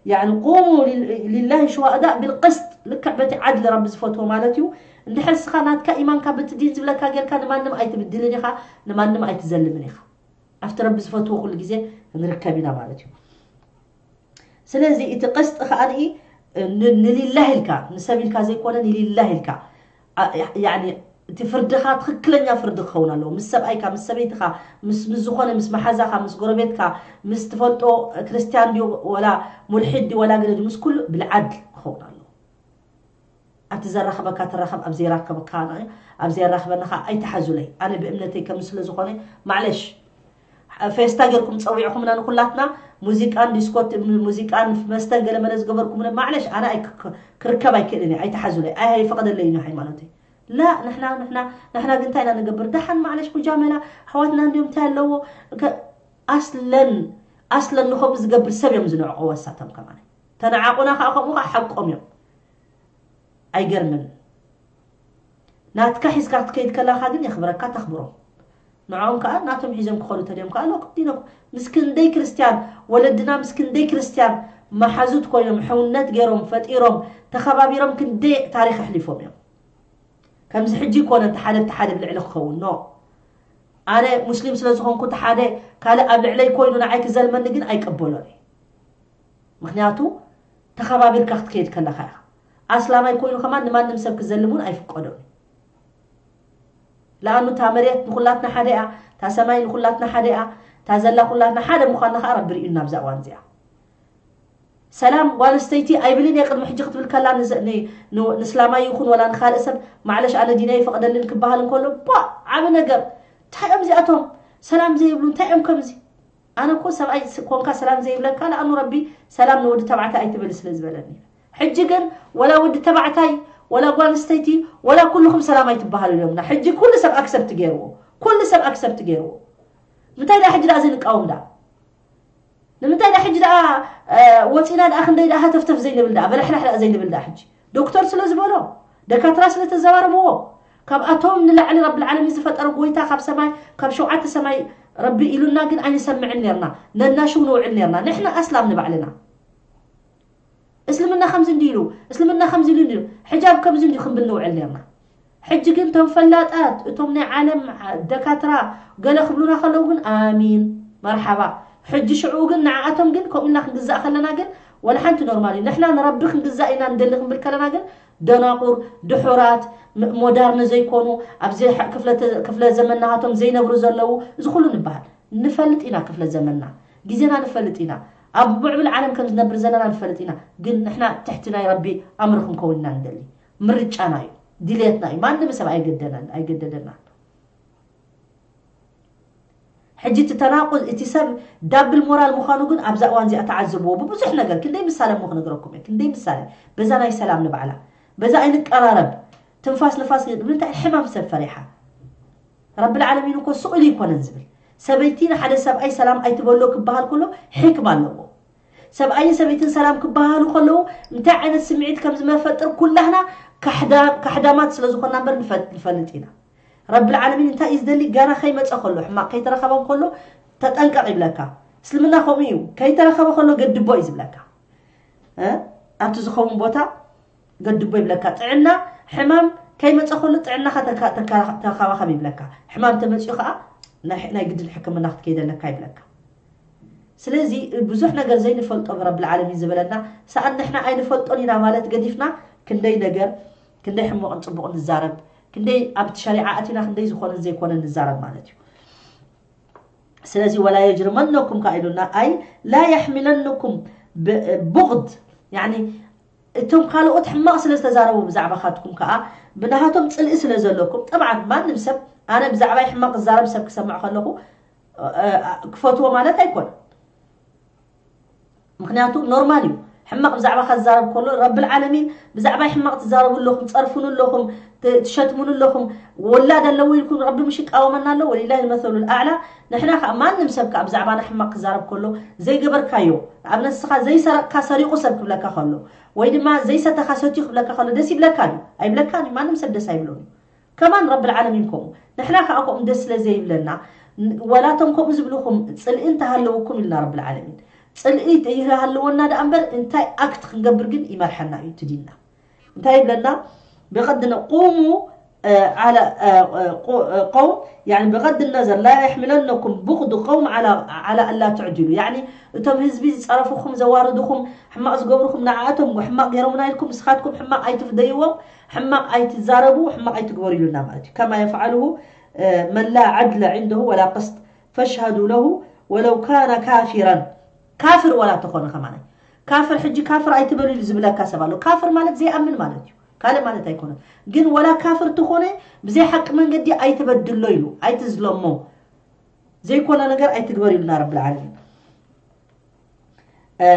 ያኒ፣ "ቁሙ ሊል-፣ ሊላሂ ሹሃዳእ ቢልቅስጥ"፣ ልክዕ በቲ ዓድሊ ረቢ ዝፈትዎ ማለት እዩ። እንድሕር እስኻ ናትካ ኢማንካ በቲ ዲን ዝብለካ ጌርካ ንማንም ኣይትብድልን ኢኻ፣ ንማንም ኣይትዘልምን ኢኻ። ኣብቲ ረቢ ዝፈትዎ ኩሉ ግዜ ክንርከብ ኢና ማለት እዩ። ስለዚ እቲ ቅስጥ ከኣ ን-፣ ን-፣ ንሊላህ ኢልካ፣ ንሰብ ኢልካ ዘይኮነ ንሊላህ ኢልካ፣ ኣ-፣ ያኒ እቲ ፍርድኻ ትኽክለኛ ፍርዲ ክኸውን ኣለዎ። ምስ ሰብኣይካ፣ ምስ ሰበይትኻ፣ ምስ፣ ምስ ዝኾነ፣ ምስ መሓዛኻ፣ ምስ ጎረቤትካ፣ ምስ ትፈልጦ ክርስትያን ድዩ ወላ ሙልሒድ ድዩ ወላ ገለ ድዩ፣ ምስ ኩሉ ብልዓድል ክኸውን ኣለዎ። ኣብቲ ዘራኽበካ ትራኸብ፣ ኣብ ዘየራከበካ፣ ኣብ ዘየራኽበና ኸዓ ኣይትሓዙለይ። ኣነ ብእምነተይ ከም ስለ ዝኾነ፣ ማዕለሽ፣ ፌስታ ጌርኩም ጸዊዕኹምና ንኹላትና፣ ሙዚቃን ዲስኮት-፣ ሙዚቃን መስተን ገለ መለ ዝገበርኩምለ፣ ማዕለሽ፣ ኣነ ኣይ-፣ ክርከብ ኣይክእልን እየ፣ ኣይትሓዙለይ፣ ኣይ-፣ ኣይፈቕደለይን እዩ ሃይማኖተይ። ላ፣ ንሕና፣ ንሕና፣ ንሕና ግን እንታይ ኢና ንገብር? ደሓን ማዕለሽ፣ ሙጃመላ፣ ኣሕዋትና እንድዮም፣ እንታይ ኣለዎ? ከ-፣ ኣስለን፣ ኣስለን ንኸምኡ ዝገብር ሰብ እዮም ዝንዕቕዎ፣ እሳቶም ከማን። ተንዓቑና ኸዓ ከምኡ ኸዓ ሓቆም እዮም። ኣይገርምን። ናትካ ሒዝካ ክትከይድ ከለኻ ግን የኽብረካ፣ ተኽብሮም። ንዕኦም ከኣ ናቶም ሒዞም ክኸዱ ተልዮም ከኣ ኣለኩም ዲኖም። ምስ ክንደይ ክርስትያን ወለድና፣ ምስ ክንደይ ክርስትያን መሓዙት ኮይኖም፣ ሕውነት ገይሮም፣ ፈጢሮም፣ ተኸባቢሮም ክንደይ ታሪኽ ኣሕሊፎም እዮም። ከምዚ ሕጂ ይኮነ፣ እቲ ሓደ፣ እቲ ሓደ ብልዕሊ ክኸውን፣ ኖ። ኣነ ሙስሊም ስለ ዝኾንኩ፣ እቲ ሓደ ካልእ ኣብ ልዕለይ ኮይኑ ንዓይ ክዘልመኒ ግን ኣይቅበሎን እየ። ምኽንያቱ ተኸባቢርካ ክትከይድ ከለኻ ኢኻ። ኣስላማይ ኮይኑ ከማን ንማንም ሰብ ክዘልም እውን ኣይፍቀዶን እዩ። ለኣኑ እታ መሬት ንኹላትና ሓደ እያ፣ እታ ሰማይ ንኹላትና ሓደ እያ፣ እታ ዘላ ኩላትና ሓደ ምዃንና ከኣ ረቢ ርእዩና ኣብዛ እዋን እዚኣ። ሰላም ጓል ኣንስተይቲ ኣይብልን እየ ቅድሚ ሕጂ ክትብል ከላ ንዘ-፣ ን-፣ ን-፣ ንስላማይ ይኹን ወላ ንኻልእ ሰብ ማዕለሽ ኣነ ዲነ ይፈቕደልን ክበሃል እንከሎ፣ ቧ! ዓቢ ነገር። እንታይ እዮም እዚኣቶም? ሰላም ዘይብሉ እንታይ እዮም ከምዚ? ኣነ እኮ ሰብኣይ ስ-፣ ኮንካ ሰላም ዘይብለካ፣ ለኣኑ ረቢ ሰላም ንወዲ ተባዕታይ ኣይትበል ስለ ዝበለኒ። ሕጂ ግን ወላ ወዲ ተባዕታይ፣ ወላ ጓል ኣንስተይቲ፣ ወላ ኩልኹም ሰላም ኣይትበሃሉ ኢሎምና። ሕጂ ኩሉ ሰብ ኣክሰፕት ገይርዎ። ኩሉ ሰብ ኣክሰፕት ገይርዎ። ምንታይ ደኣ ሕጂ ደኣ ዘይንቃወም ደኣ? ንምንታይ ደኣ ሕጂ ደኣ፣ እ፣ ወጺና ደኣ ክንደይ ደኣ ሃተፍተፍ ዘይንብል ደኣ፣ በላሕላሕ ደኣ ዘይንብል ደኣ ሕጂ? ዶክተር ስለ ዝበሎ፣ ደካትራ ስለ ተዘራረብዎ፣ ካብኣቶም ንላዕሊ ረብል ዓለሚን ዝፈጠረ ጎይታ ካብ ሰማይ፣ ካብ ሸውዓተ ሰማይ ረቢ ኢሉና ግን ኣይንሰምዕን ኔርና። ነናሽው ንውዕል ኔርና። ንሕና ኣስላም ንባዕልና። እስልምና ከምዚ እንዲ ኢሉ፣ እስልምና ከምዚ ኢሉ እንዲ ኢሉ፣ ሕጃብ ከምዚ እንዲ ክንብል ንውዕል ኔርና። ሕጂ ግን እቶም ፈላጣት፣ እቶም ናይ ዓለም ደካትራ ገለ ክብሉና ከለዉ ግን ኣሚን፣ መርሓባ። ሕጂ ሽዑ ግን ንዓኣቶም ግን ከምኡ ኢልና ክንግዛእ ከለና ግን ወላ ሓንቲ ኖርማል እዩ። ንሕና ንረቢ ክንግዛእ ኢና ንደሊ ክንብል ከለና ግን ደናቁር፣ ድሑራት፣ ም-፣ ሞዳርን ዘይኮኑ፣ ኣብዚ ሕ-፣ ክፍለ ተ-፣ ክፍለ ዘመን ናሃቶም ዘይነብሩ ዘለዉ፣ እዚ ኩሉ ንበሃል። ንፈልጥ ኢና ክፍለ ዘመንና፣ ግዜና ንፈልጥ ኢና። ኣብ ምዕብል ዓለም ከም ዝነብር ዘለና ንፈልጥ ኢና። ግን ንሕና ትሕቲ ናይ ረቢ ኣምር ክንከውን ኢና ንደሊ። ምርጫና እዩ፣ ድልየትና እዩ። ማንም ሰብ ኣይገደናን ኣይገደደናን። ሕጂ እቲ ተናቁል፣ እቲ ሰብ ዳብል ሞራል ምዃኑ ግን ኣብዛ እዋን እዚኣ ተዓዘብዎ። ብብዙሕ ነገር ክንደይ ምሳሌ እሞ ክነግረኩም እየ፣ ክንደይ ምሳሌ። በዛ ናይ ሰላም ንባዕላ፣ በዛ ኣይንቀራረብ፣ ትንፋስ ንፋስ፣ ንምንታይ ሕማም ሰብ ፈሪሓ? ረብል ዓለሚን እኮ ስቕ ኢሉ ይኮነን ዝብል። ሰበይቲ ንሓደ ሰብኣይ ሰላም ኣይትበሎ ክበሃል ከሎ ሕክማ ኣለዎ። ሰብኣይን ሰበይትን ሰላም ክበሃሉ ከለዉ እንታይ ዓይነት ስምዒት ከም ዝመፈጥር ኩላህና ካሕዳ-፣ ካሕዳማት ስለ ዝኾንና እምበር ንፈ-፣ ንፈልጥ ኢና። ረብል ዓለሚን እንታይ እዩ ዝደሊ? ጋና ከይመጸ ከሎ፣ ሕማቕ ከይተረኸበ ከሎ ተጠንቀቕ ይብለካ። እስልምና ከምኡ እዩ። ከይተረኸበ ከሎ ገድቦ እዩ ዝብለካ። እ? ኣብቲ ዝኸውን ቦታ ገድቦ ይብለካ። ጥዕና፣ ሕማም ከይመጸ ከሎ ጥዕናኻ ተካ-፣ ተካ-፣ ተንከባኸብ ይብለካ። ሕማም ተመጺኡ ከኣ ናይ፣ ናይ ግድን ሕክምና ክትከይድ ኣለካ ይብለካ። ስለዚ ብዙሕ ነገር ዘይንፈልጦ ረብል ዓለሚን ዝበለና፣ ሰኣን ንሕና ኣይንፈልጦን ኢና ማለት ገዲፍና፣ ክንደይ ነገር፣ ክንደይ ሕሙቕን ጽቡቕን ንዛረብ፣ ክንደይ ኣብቲ ሸሪዓ ኣቲና ክንደይ ዝኾነን ዘይኮነን ንዛረብ ማለት እዩ። ስለዚ ወላ የጅርመነኩም ከኣ ኢሉና፣ ኣይ ላ የሕሚለንኩም ብ-፣ ቡቕድ፣ ያኒ እቶም ካልኦት ሕማቕ ስለ ዝተዛረቡ ብዛዕባኻትኩም ከኣ ብናሃቶም ጽልኢ ስለ ዘለኩም፣ ጠብዓን ማንም ሰብ ኣነ ብዛዕባይ ሕማቕ ዝዛረብ ሰብ ክሰምዕ ከለኹ፣ እ፣ እ፣ ክፈትዎ ማለት ኣይኮነን። ምኽንያቱ ኖርማል እዩ። ሕማቕ ብዛዕባኻ ዝዛረብ ከሎ ረብል ዓለሚን ብዛዕባይ ሕማቕ ትዛረቡ ኣለኹም፣ ትጸርፉኒ ኣለኹም፣ ት-፣ ትሸትሙኒ ኣለኹም፣ ወላድ ኣለዎ ኢልኩም ረቢ ምሽ ይቃወመና ኣሎ። ወሊላሂ መሰሉል ኣዕላ። ንሕና ከኣ ማንም ሰብ ከኣ ብዛዕባና ሕማቕ ክዛረብ ከሎ ዘይገበርካዮ፣ ንኣብነት ንስኻ ዘይሰረቕካ ሰሪቑ ሰብ ክብለካ ከሎ ወይ ድማ ዘይሰተኻ ሰትዩ ክብለካ ከሎ ደስ ይብለካ ድዩ? ኣይብለካን እዩ። ማንም ሰብ ደስ ኣይብሎን እዩ። ከማን ረብል ዓለሚን ከምኡ። ንሕና ከኣ ከምኡ ደስ ስለ ዘይብለና፣ ን-፣ ወላቶም ከምኡ ዝብልኹም ጽልኢ እንተሃለውኩም ኢልና ረብል ዓለሚን። ጽልኢ ይሃለወና ደኣ እምበር እንታይ ኣክት ክንገብር ግን ይመርሐና እዩ እቲ ዲንና። እንታይ ይብለና? ብቐድነ ቁሙ፣ እ፣ ዓላ፣ እ፣ እ፣ ቁ-፣ እ፣ ቀውም፣ ያኒ ብቐድ ነዘር ላ የሕምለነኩም ቡቕዱ ቀውም ዓላ፣ ዓላ ኣላ ትዕድሉ። ያኒ እቶም ህዝቢ ዝጸረፉኹም፣ ዘዋርዱኹም፣ ሕማቕ ዝገብሩኹም ንዓኣቶም ሕማቕ ገይሮምና ኢልኩም ንስኻትኩም ሕማቕ ኣይትፍደይዎም፣ ሕማቕ ኣይትዛረቡ፣ ሕማቕ ኣይትግበሩ ኢሉና ማለት እዩ። ከማ የፍዓልሁ፣ እ፣ መን ላ ዓድለ ዒንደሁ ወላ ቅስጥ ፈሽሃዱ ለሁ ወለው ካነ ካፊረን። ካፍር ወላ ተኾነ ከማን። ካፍር ሕጂ ካፍር ኣይትበሉ ኢሉ ዝብለካ ሰብ ኣሎ። ካፍር ማለት ዘይኣምን ማለት እዩ። ካልእ ማለት ኣይኮነን። ግን ወላ ካፍር ተኾነ ብዘይ ሓቂ መንገዲ ኣይትበድሎ ኢሉ፣ ኣይትዝለሞ። ዘይኮነ ነገር ኣይትግበር ኢሉና ረብል ዓለሚን። እ፣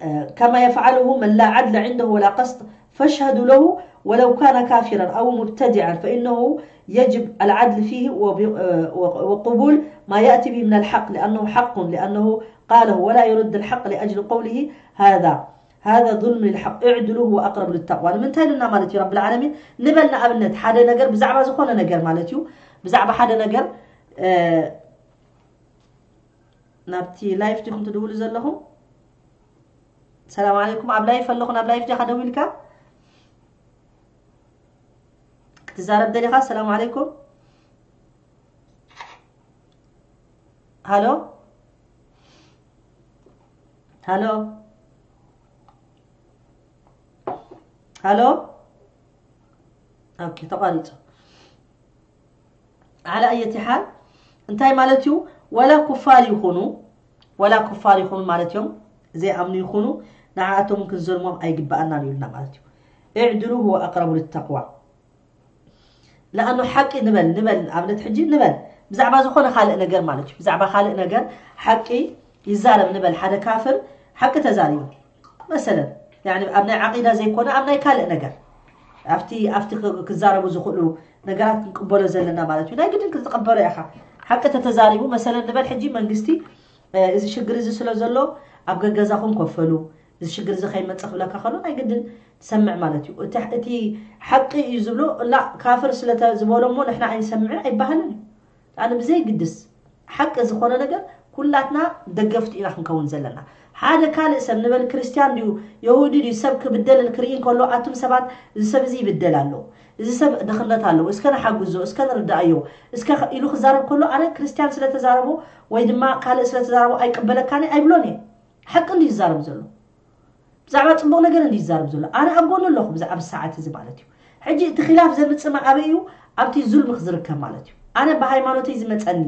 እ፣ ከማ የፍዓልሁ መን ላ ዓድለ ዒንደሁ ወላ ቀስጥ ፈሽሀዱ ለሁ ወለው ካነ ካፊረን ኣው ሙብተዲዐን ፈኢነሁ የጅብ ኣልዓድል ፊህ ወቢ-፣ እ፣ ወ-፣ ወቅቡል ማ የእቲ ቢሂ ምን ኣልሓቅ ሊኣነሁ ሓቁን ሊኣነሁ ቃለሁ ወላ ዩረድ ኣልሓቅ ሊኣጅሊ ቀውሊሂ ሃዛ ሃዛ ዙልም ልልሓቅ እዕድሉ ሁወ ኣቅረብ ልተቅዋ። ንምንታይ ኢሉና ማለት እዩ ረብል ዓለሚን? ንበል ንኣብነት ሓደ ነገር ብዛዕባ ዝኾነ ነገር ማለት እዩ፣ ብዛዕባ ሓደ ነገር፣ እ፣ ናብቲ ላይፍ ዲኹም ትድውሉ ዘለኹም? ሰላም ዓለይኩም። ኣብ ላይፍ ኣለኹ፣ ናብ ላይፍ ዲኻ ደዊልካ? ክትዛረብ ደሊኻ? ሰላም ዓለይኩም። ሃሎ? ሃሎ? ሃሎ? ኦኬ፣ ተቋሪጹ። ዓላ ኣየቲ ሓል እንታይ ማለት እዩ? ወላ ኩፋር ይኹኑ፣ ወላ ኩፋር ይኹኑ ማለት እዮም፣ ዘይኣምኑ ይኹኑ፣ ንዓኣቶም ክንዘልሞም ኣይግባኣናን ኢሉና ማለት እዩ። እዕድሉ ሁወ ኣቅረቡ ልተቅዋ። ለኣኑ ሓቂ ንበል፣ ንበል፣ ኣብነት ሕጂ ንበል፣ ብዛዕባ ዝኾነ ካልእ ነገር ማለት እዩ። ብዛዕባ ካልእ ነገር ሓቂ ይዛረብ ንበል። ሓደ ካፍር ሓቂ ተዛሪቡ። መሰለን፣ ያኒ ኣብ ናይ ዓቂዳ ዘይኮነ፣ ኣብ ናይ ካልእ ነገር፣ ኣብቲ፣ ኣብቲ ክ-፣ ክዛረቡ ዝኽእሉ ነገራት ክንቅበሎ ዘለና ማለት እዩ። ናይ ግድን ክትቅበሎ ኢኻ። ሓቂ ተተዛሪቡ፣ መሰለን ንበል ሕጂ መንግስቲ፣ እ፣ እዚ ሽግር እዚ ስለ ዘሎ ኣብ ገገዛኹም ኮፈሉ፣ እዚ ሽግር እዚ ከይመጽእ ክብለካ ከሎ ናይ ግድን ትሰምዕ ማለት እዩ። እቲ፣ እቲ ሓቂ እዩ ዝብሎ፣ እላ ካፍር ስለ ተ-፣ ዝበሎ እሞ ንሕና ኣይንሰምዕን ኣይበሃልን እዩ። ኣነ ብዘይግድስ ሓቂ ዝኾነ ነገር ኩላትና ደገፍቲ ኢና ክንከውን ዘለና። ሓደ ካልእ ሰብ ንበል ክርስትያን ድዩ፣ የሁዲ ድዩ፣ ሰብ ክብደል ክርኢ እንከሎ፣ ኣቱም ሰባት፣ እዚ ሰብ እዚ ይብደል ኣሎ፣ እዚ ሰብ ድኽነት ኣለዎ፣ እስከ ንሓግዞ፣ እስከ ንርዳእዮ፣ እስከ ኸ-" ኢሉ ክዛረብ ከሎ፣ ኣነ ክርስትያን ስለ ተዛረቦ ወይ ድማ ካልእ ስለ ተዛረቦ ኣይቅበለካን እየ ኣይብሎን እየ። ሓቂ እንድዩ ዝዛረብ ዘሎ። ብዛዕባ ጽቡቕ ነገር እንድዩ ዝዛረብ ዘሎ። ኣነ ኣብ ጎኑ ኣለኹ ብዛዕባ ሰዓት እዚ ማለት እዩ። ሕጂ እቲ ኺላፍ ዘምጽእ መዓበይ እዩ? ኣብቲ ዙልሚ ክዝርከብ ማለት እዩ። ኣነ ብሃይማኖተይ ዝመጸኒ፣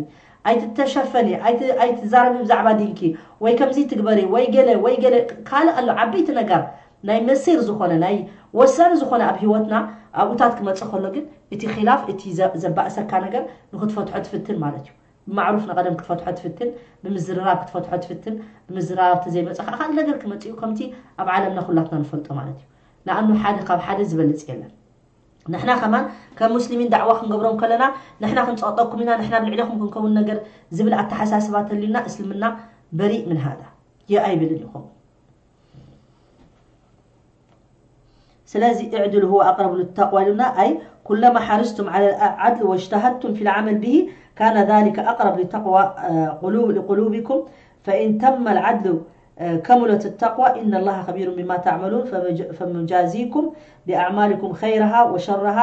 ኣይትተሸፈኒ፣ ኣይት- ኣይትዛረቢ ብዛዕባ ዲንኪ፣ ወይ ከምዚ ትግበሪ፣ ወይ ገለ ወይ ገለ ካልእ ኣሎ። ዓበይቲ ነገር ናይ መሲር ዝኾነ ናይ ወሳኒ ዝኾነ ኣብ ህይወትና ኣብኡታት ክመጽእ ከሎ ግን እቲ ኺላፍ እቲ ዘ- ዘባእሰካ ነገር ንክትፈትሖ ትፍትን ማለት እዩ። ብማዕሩፍ ንቐደም ክትፈትሖ ትፍትን፣ ብምዝርራብ ክትፈትሖ ትፍትን። ብምዝርራብ ተዘይመጸ ከዓ ካልእ ነገር ክመጽእ እዩ፣ ከምቲ ኣብ ዓለምና ኩላትና ንፈልጦ ማለት እዩ። ንኣኑ ሓደ ካብ ሓደ ዝበልጽ የለን። ንሕና ከማን ከም ሙስሊሚን ዳዕዋ ክንገብሮም ከለና ንሕና ክንጸቕጠኩም ኢና፣ ንሕና ብልዕሌኹም ክንከውን ነገር ዝብል ኣተሓሳስባ ተልዩና እስልምና በሪእ ምን ሃዳ ይኣይብልን ይኸውን። ስለዚ እዕድሉ ሁወ ኣቅረቡ ልተቅዋ ኢሉና። ኣይ ኩለማ ሓርስቱም ዓለ ዓድል ወጅተሃድቱም ፊ ልዓመል ብሂ ካነ ዛሊከ ኣቅረብ ሊተቅዋ ቁሉብ ሊቁሉቢኩም ፈኢን ተመ ልዓድሉ ከሙለት ተቅዋ ኢነ ላሃ ከቢሩ ቢማ ተዕመሉን ፈሙጃዚኩም ብኣዕማሊኩም ኸይረሃ ወሸረሃ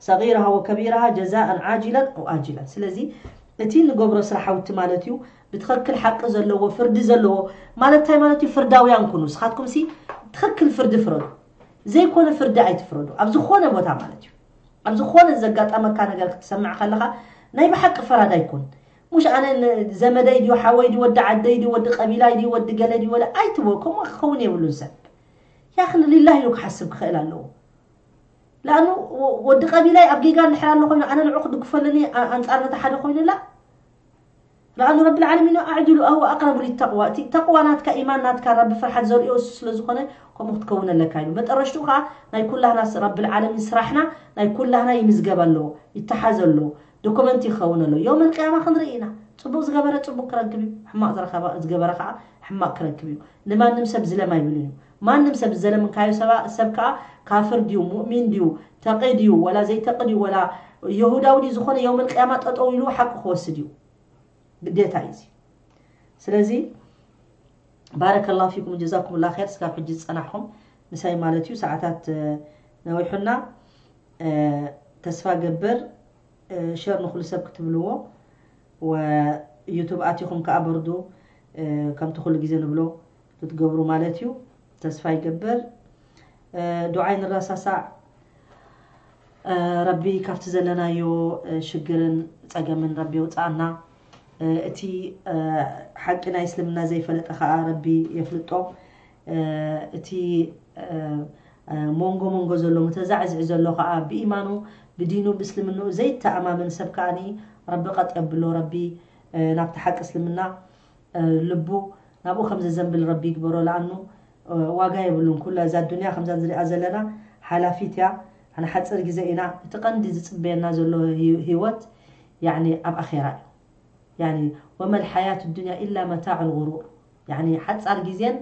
ሰጊረሃ ወከቢረሃ ጀዛአን ዓጅለን ኣው ኣጅለን። ስለዚ እቲ ንገብሮ ስራሕ ሓውቲ ማለት እዩ ብትኽክል ሓቂ ዘለዎ ፍርዲ ዘለዎ ማለት እንታይ ማለት እዩ? ፍርዳውያን ኩኑ። ንስኻትኩም ሲ ትኽክል ፍርዲ ፍረዱ፣ ዘይኮነ ፍርዲ ኣይትፍረዱ ኣብ ዝኾነ ቦታ ማለት እዩ። ኣብ ዝኾነ ዘጋጠመካ ነገር ክትሰምዕ ከለኻ ናይ ብሓቂ ፈራዳይ ኩን። ሙሽ ኣነ ን- ዘመደይ ድዩ ሓወይ ድዩ ወዲ ዓደይ ድዩ ወዲ ቀቢላይ ድዩ ወዲ ገለ ድዩ ወለ ኣይትበ ከምኡ ክኸውን የብሉን። ሰብ ያኽል ሊላህ ኢሉ ክሓስብ ክኽእል ኣለዎ። ለኣኑ ወ- ወዲ ቀቢላይ ኣብ ጌጋ እንድሕር ኣሎ ኮይኑ ኣነ ንዑ ክድግፈለኒ ኣ- ኣንጻር ነቲ ሓደ ኮይኑላ ለኣኑ ረብል ዓለሚን ኣዕድሉ ኣው ኣቅረቡ ሊተቅዋ። እቲ ተቅዋ ናትካ ኢማን ናትካ ረቢ ፍርሓት ዘርእዮ እሱ ስለ ዝኾነ ከምኡ ክትከውን ኣለካ ኢሉ። መጠረሽትኡ ከዓ ናይ ኩላህና ስ- ረብል ዓለሚን ስራሕና ናይ ኩላህና ይምዝገብ ኣለዎ፣ ይተሓዝ ኣለዎ፣ ዶኩመንት ይኸውን ኣለዎ። ዮም ኣልቅያማ ክንርኢ ኢና። ፅቡቅ ዝገበረ ፅቡቅ ክረክብ እዩ፣ ሕማቅ ዝረኸበ ዝገበረ ከዓ ሕማቅ ክረክብ እዩ። ንማንም ሰብ ዝለም ኣይብልን እዩ። ማንም ሰብ ዝዘለምካዮ ሰባ- ሰብ ከዓ ካፍር ድዩ ሙእሚን ድዩ ተቂ ድዩ ወላ ዘይተቂ ድዩ ወላ የሁዳዊ ድዩ ዝኾነ ዮም ኣልቅያማ ጠጠው ኢሉ ሓቁ ክወስድ እዩ። ግዴታ እዩ እዚ። ስለዚ ባረከላሁ ፊኩም ጀዛኩም ላ ር ስጋብ ሕጂ ዝፀናሕኩም ምሳይ ማለት እዩ። ሰዓታት ነዊሑና ተስፋ ገብር ሸር ንኩሉ ሰብ ክትብልዎ ወዩቱብ ኣቲኹም ከዓ በርዱ ከምቲ ኩሉ ግዜ ንብሎ ክትገብሩ ማለት እዩ። ተስፋ ይገብር። ዱዓይ ንረሳሳዕ። ረቢ ካብቲ ዘለናዮ ሽግርን ፀገምን ረቢ የውፅኣና። እቲ ሓቂ ናይ እስልምና ዘይፈለጠ ከዓ ረቢ የፍልጦ። እቲ መንጎ መንጎ ዘሎ ተዛዕዝዕ ዘሎ ከዓ ብኢማኑ ብዲኑ ብእስልምንኡ ዘይተኣማመን ሰብ ከዓኒ ረቢ ቀጥ የብሎ። ረቢ ናብቲ ሓቂ እስልምና ልቡ ናብኡ ከም ዘዘንብል ረቢ ይግበሮ። ለኣኑ ዋጋ የብሉን። ኩላ እዛ ኣዱንያ ከምዛ ንሪኣ ዘለና ሓላፊት እያ። ኣነ ሓፂር ግዜ ኢና። እቲ ቀንዲ ዝፅበየና ዘሎ ህይወት ያኒ ኣብ ኣኼራ እዩ። ያኒ ወመል ሓያት ዱንያ ኢላ መታዕ ልغሩር። ያኒ ሓፃር ግዜን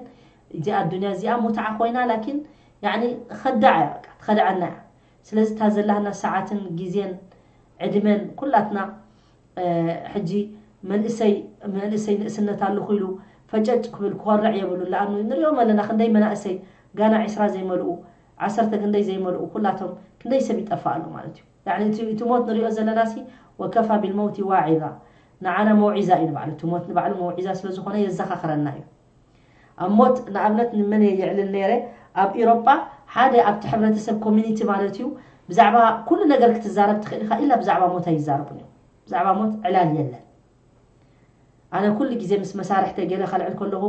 እዚኣ ኣዱንያ እዚኣ ሙትዓ ኮይና ላኪን ያኒ ኸዳዕ እያ፣ በቃ ትኸድዐና እያ። ስለዚ እታ ዘላህና ሰዓትን ግዜን ዕድመን ኩላትና ሕጂ መንእሰይ መንእሰይ ንእስነት ኣለኹ ኢሉ ፈጨጭ ክብል ክኾርዕ የብሉን። ለኣኑ ንሪኦም ኣለና ክንደይ መናእሰይ ጋና ዒስራ ዘይመልኡ ዓሰርተ ክንደይ ዘይመልኡ ኩላቶም ክንደይ ሰብ ይጠፋ ኣሎ ማለት እዩ። ያኒ እቲ እቲ ሞት ንሪኦ ዘለና ሲ ወከፋ ቢልመውቲ ዋዒዛ ንዓና መውዒዛ እዩ ንባዕሉ። እቲ ሞት ንባዕሉ መውዒዛ ስለ ዝኾነ የዘኻኽረና እዩ። ኣብ ሞት ንኣብነት ንመን እየ የዕልል ነይረ? ኣብ ኢሮጳ ሓደ ኣብቲ ሕብረተሰብ ኮሚኒቲ ማለት እዩ ብዛዕባ ኩሉ ነገር ክትዛረብ ትኽእል ኢኻ ኢላ ብዛዕባ ሞት ኣይዛረቡን እዮም። ብዛዕባ ሞት ዕላል የለን። ኣነ ኩሉ ግዜ ምስ መሳርሕተይ ገለ ከልዕል ከለኹ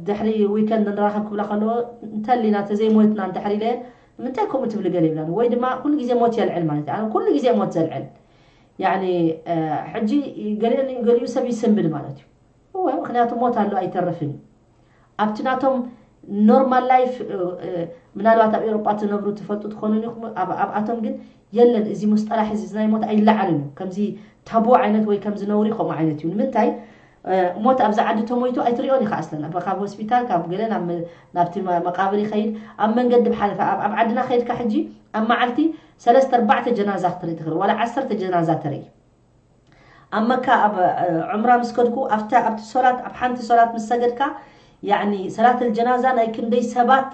ድሕሪ ዊከንድ ንራኸብ ክብላ ከለዎ እንተሊና ተዘይሞትና እንድሕር ኢለየን ንምንታይ ከምኡ ትብሊ ገለ ይብላኒ ወይ ድማ ኩሉ ግዜ ሞት የልዕል ማለት እዩ። ኣነ ኩሉ ግዜ ሞት ዘልዕል ያኒ ሕጂ ገሊኡ ሰብ ይስንብድ ማለት እዩ። እወ ምክንያቱ ሞት ኣሎ ኣይተርፍን እዩ። ኣብቲ ናቶም ኖርማል ላይፍ ምናልባት ኣብ ኤሮጳ ትነብሩ ትፈልጡ ትኾኑ ኢኹም። ኣብኣቶም ግን የለን እዚ ሙስጠላሕ እዚ ናይ ሞት ኣይለዓልን እዩ። ከምዚ ታቡ ዓይነት ወይ ከምዚ ነውሪ ከምኡ ዓይነት እዩ። ንምንታይ ሞት ኣብዛ ዓዲ ተሞይቱ ኣይትሪኦን ኢኻ ኣስለን ካብ ሆስፒታል ካብ ገለ ናብቲ መቃብር ይኸይድ ኣብ መንገዲ ብሓለፈ ኣብ ዓድና ከይድካ ሕጂ ኣብ መዓልቲ ሰለስተ ኣርባዕተ ጀናዛ ክትርኢ ትኽእል ዋላ ዓሰርተ ጀናዛ ትርኢ። ኣብ መካ ኣብ ዑምራ ምስ ከድኩ ኣብታ ኣብቲ ሶላት ኣብ ሓንቲ ሶላት ምስ ሰገድካ ያኒ ሰላት ልጀናዛ ናይ ክንደይ ሰባት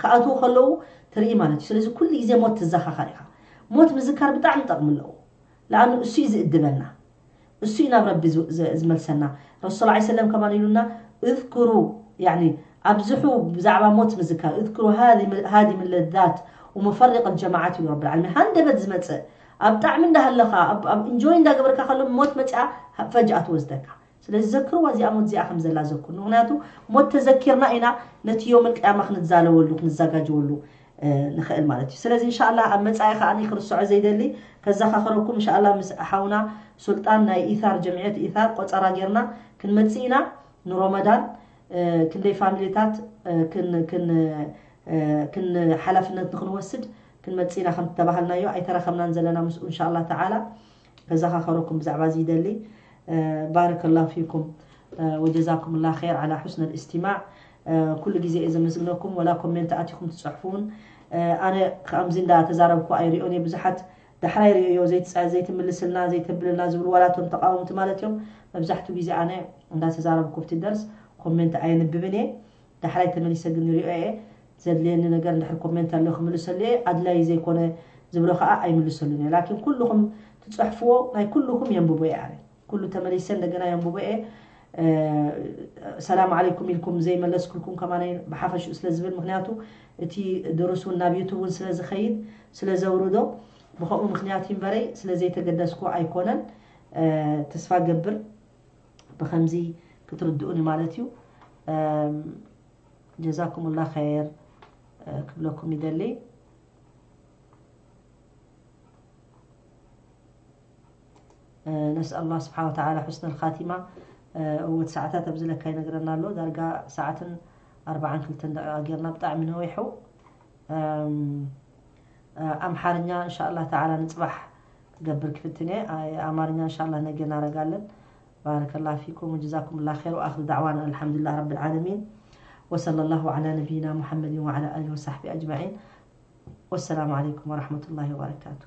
ክኣትዉ ከለዉ ትርኢ ማለት እዩ። ስለዚ ኩሉ ግዜ ሞት ትዘኻኸር ኢኻ። ሞት ምዝካር ብጣዕሚ ጠቕሚ ኣለዎ። ለኣኑ እሱ እዩ ዝእድበና፣ እሱ እዩ ናብ ረቢ ዝመልሰና። ረሱል ላ ሰለም ከማን ኢሉና እዝክሩ ያኒ ኣብዝሑ ብዛዕባ ሞት ምዝካር እዝክሩ ሃዲም ለዛት ወመፈሪቅ ልጀማዓት ይብሉ ረብል ዓለሚን። ሃንደበት ዝመፅእ ኣብ ጣዕሚ እንዳሃለኻ ኣብ እንጆይ እንዳገበርካ ከሎ ሞት መፅኣ ፈጅኣ ትወስደካ። ስለዚ ዘክርዋ እዚኣ ሞት እዚኣ ከም ዘላ ዘክሩ። ምክንያቱ ሞት ተዘኪርና ኢና ነቲ ዮም ልቅያማ ክንዛለወሉ ክንዘጋጀወሉ ንኽእል ማለት እዩ። ስለዚ እንሻላ ኣብ መፃኢ ከዓ ክርስዖ ዘይደሊ ከዘኻኽረኩም እንሻላ ምስ ሓውና ሱልጣን ናይ ኢታር ጀምዕየት ኢታር ቆፀራ ጌርና ክንመፅእ ኢና። ንሮመዳን ክንደይ ፋሚሊታት ክን ሓላፍነት ንክንወስድ ክንመፅእ ኢና ከም ተባሃልናዮ ኣይተረኸብናን ዘለና ምስኡ እንሻላ ተዓላ። ከዘኻኸረኩም ብዛዕባ እዚ ይደሊ። ባረከላሁ ፊኩም ወጀዛኩም ላ ር ላ ሑስን ልእስቲማዕ። ኩሉ ግዜ እየ ዘመስግነኩም ወላ ኮሜንት ኣቲኹም ትፅሕፉን። ኣነ ከምዚ እንዳ ተዛረብኩ ኣይሪኦን እየ። ብዙሓት ዳሕራይ ርእዮ ዘይትምልስልና ዘይተብልልና ዝብሉ ዋላቶም ተቃወምቲ ማለት እዮም። መብዛሕትኡ ግዜ ኣነ እንዳተዛረብኩ ብቲ ደርስ ኮሜንት ኣየንብብን እየ። ዳሕራይ ተመሊሰ ግን ሪኦ እየ። ዘድልየኒ ነገር እንድሕር ኮሜንት ኣሎ ክምልሰሉ እየ። ኣድላይ ዘይኮነ ዝብሎ ከዓ ኣይምልሰሉን እየ። ላኪን ኩልኹም ትፅሕፍዎ ናይ ኩልኹም የንብቦ እየ። ኣነ ኩሉ ተመሊሰ እንደገና የንብቦ እየ። ሰላም ዓለይኩም ኢልኩም ዘይመለስኩልኩም ከማነይ ብሓፈሽኡ ስለ ዝብል ምክንያቱ እቲ ድሩስ እውን ናብ ዩቱብ እውን ስለ ዝኸይድ ስለ ዘውርዶ ብከምኡ ምክንያት እምበረይ ስለ ዘይተገደስኩ ኣይኮነን። ተስፋ ገብር ብከምዚ ክትርድኡኒ ማለት እዩ። ጀዛኩምላ ኸይር ክብለኩም ይደሊ። ነስኣል ላ ስብሓን ወተዓላ ሑስነል ካቲማ። እወት ሰዓታት ኣብዚ ለካ ይነግረና ኣሎ። ዳርጋ ሰዓትን ኣርባዓን ክልተን ደቂቃ ጌርና ብጣዕሚ ነዊሑ። ኣምሓርኛ እንሻላ ተዓላ ንፅባሕ ክገብር ክፍትን እየ። ኣማርኛ እንሻላ ነገ እናረጋለን። ባረከላ ፊኩም ወጀዛኩም ላ ር ወኣክር ዳዕዋና ኣልሓምዱላ ረብ ልዓለሚን ወሰለ ላሁ ላ ነቢይና ሙሓመድን ወላ ኣሊ ወሳሕቢ ኣጅማዒን። ወሰላሙ ዓለይኩም ወረሕመቱላሂ ወበረካቱ።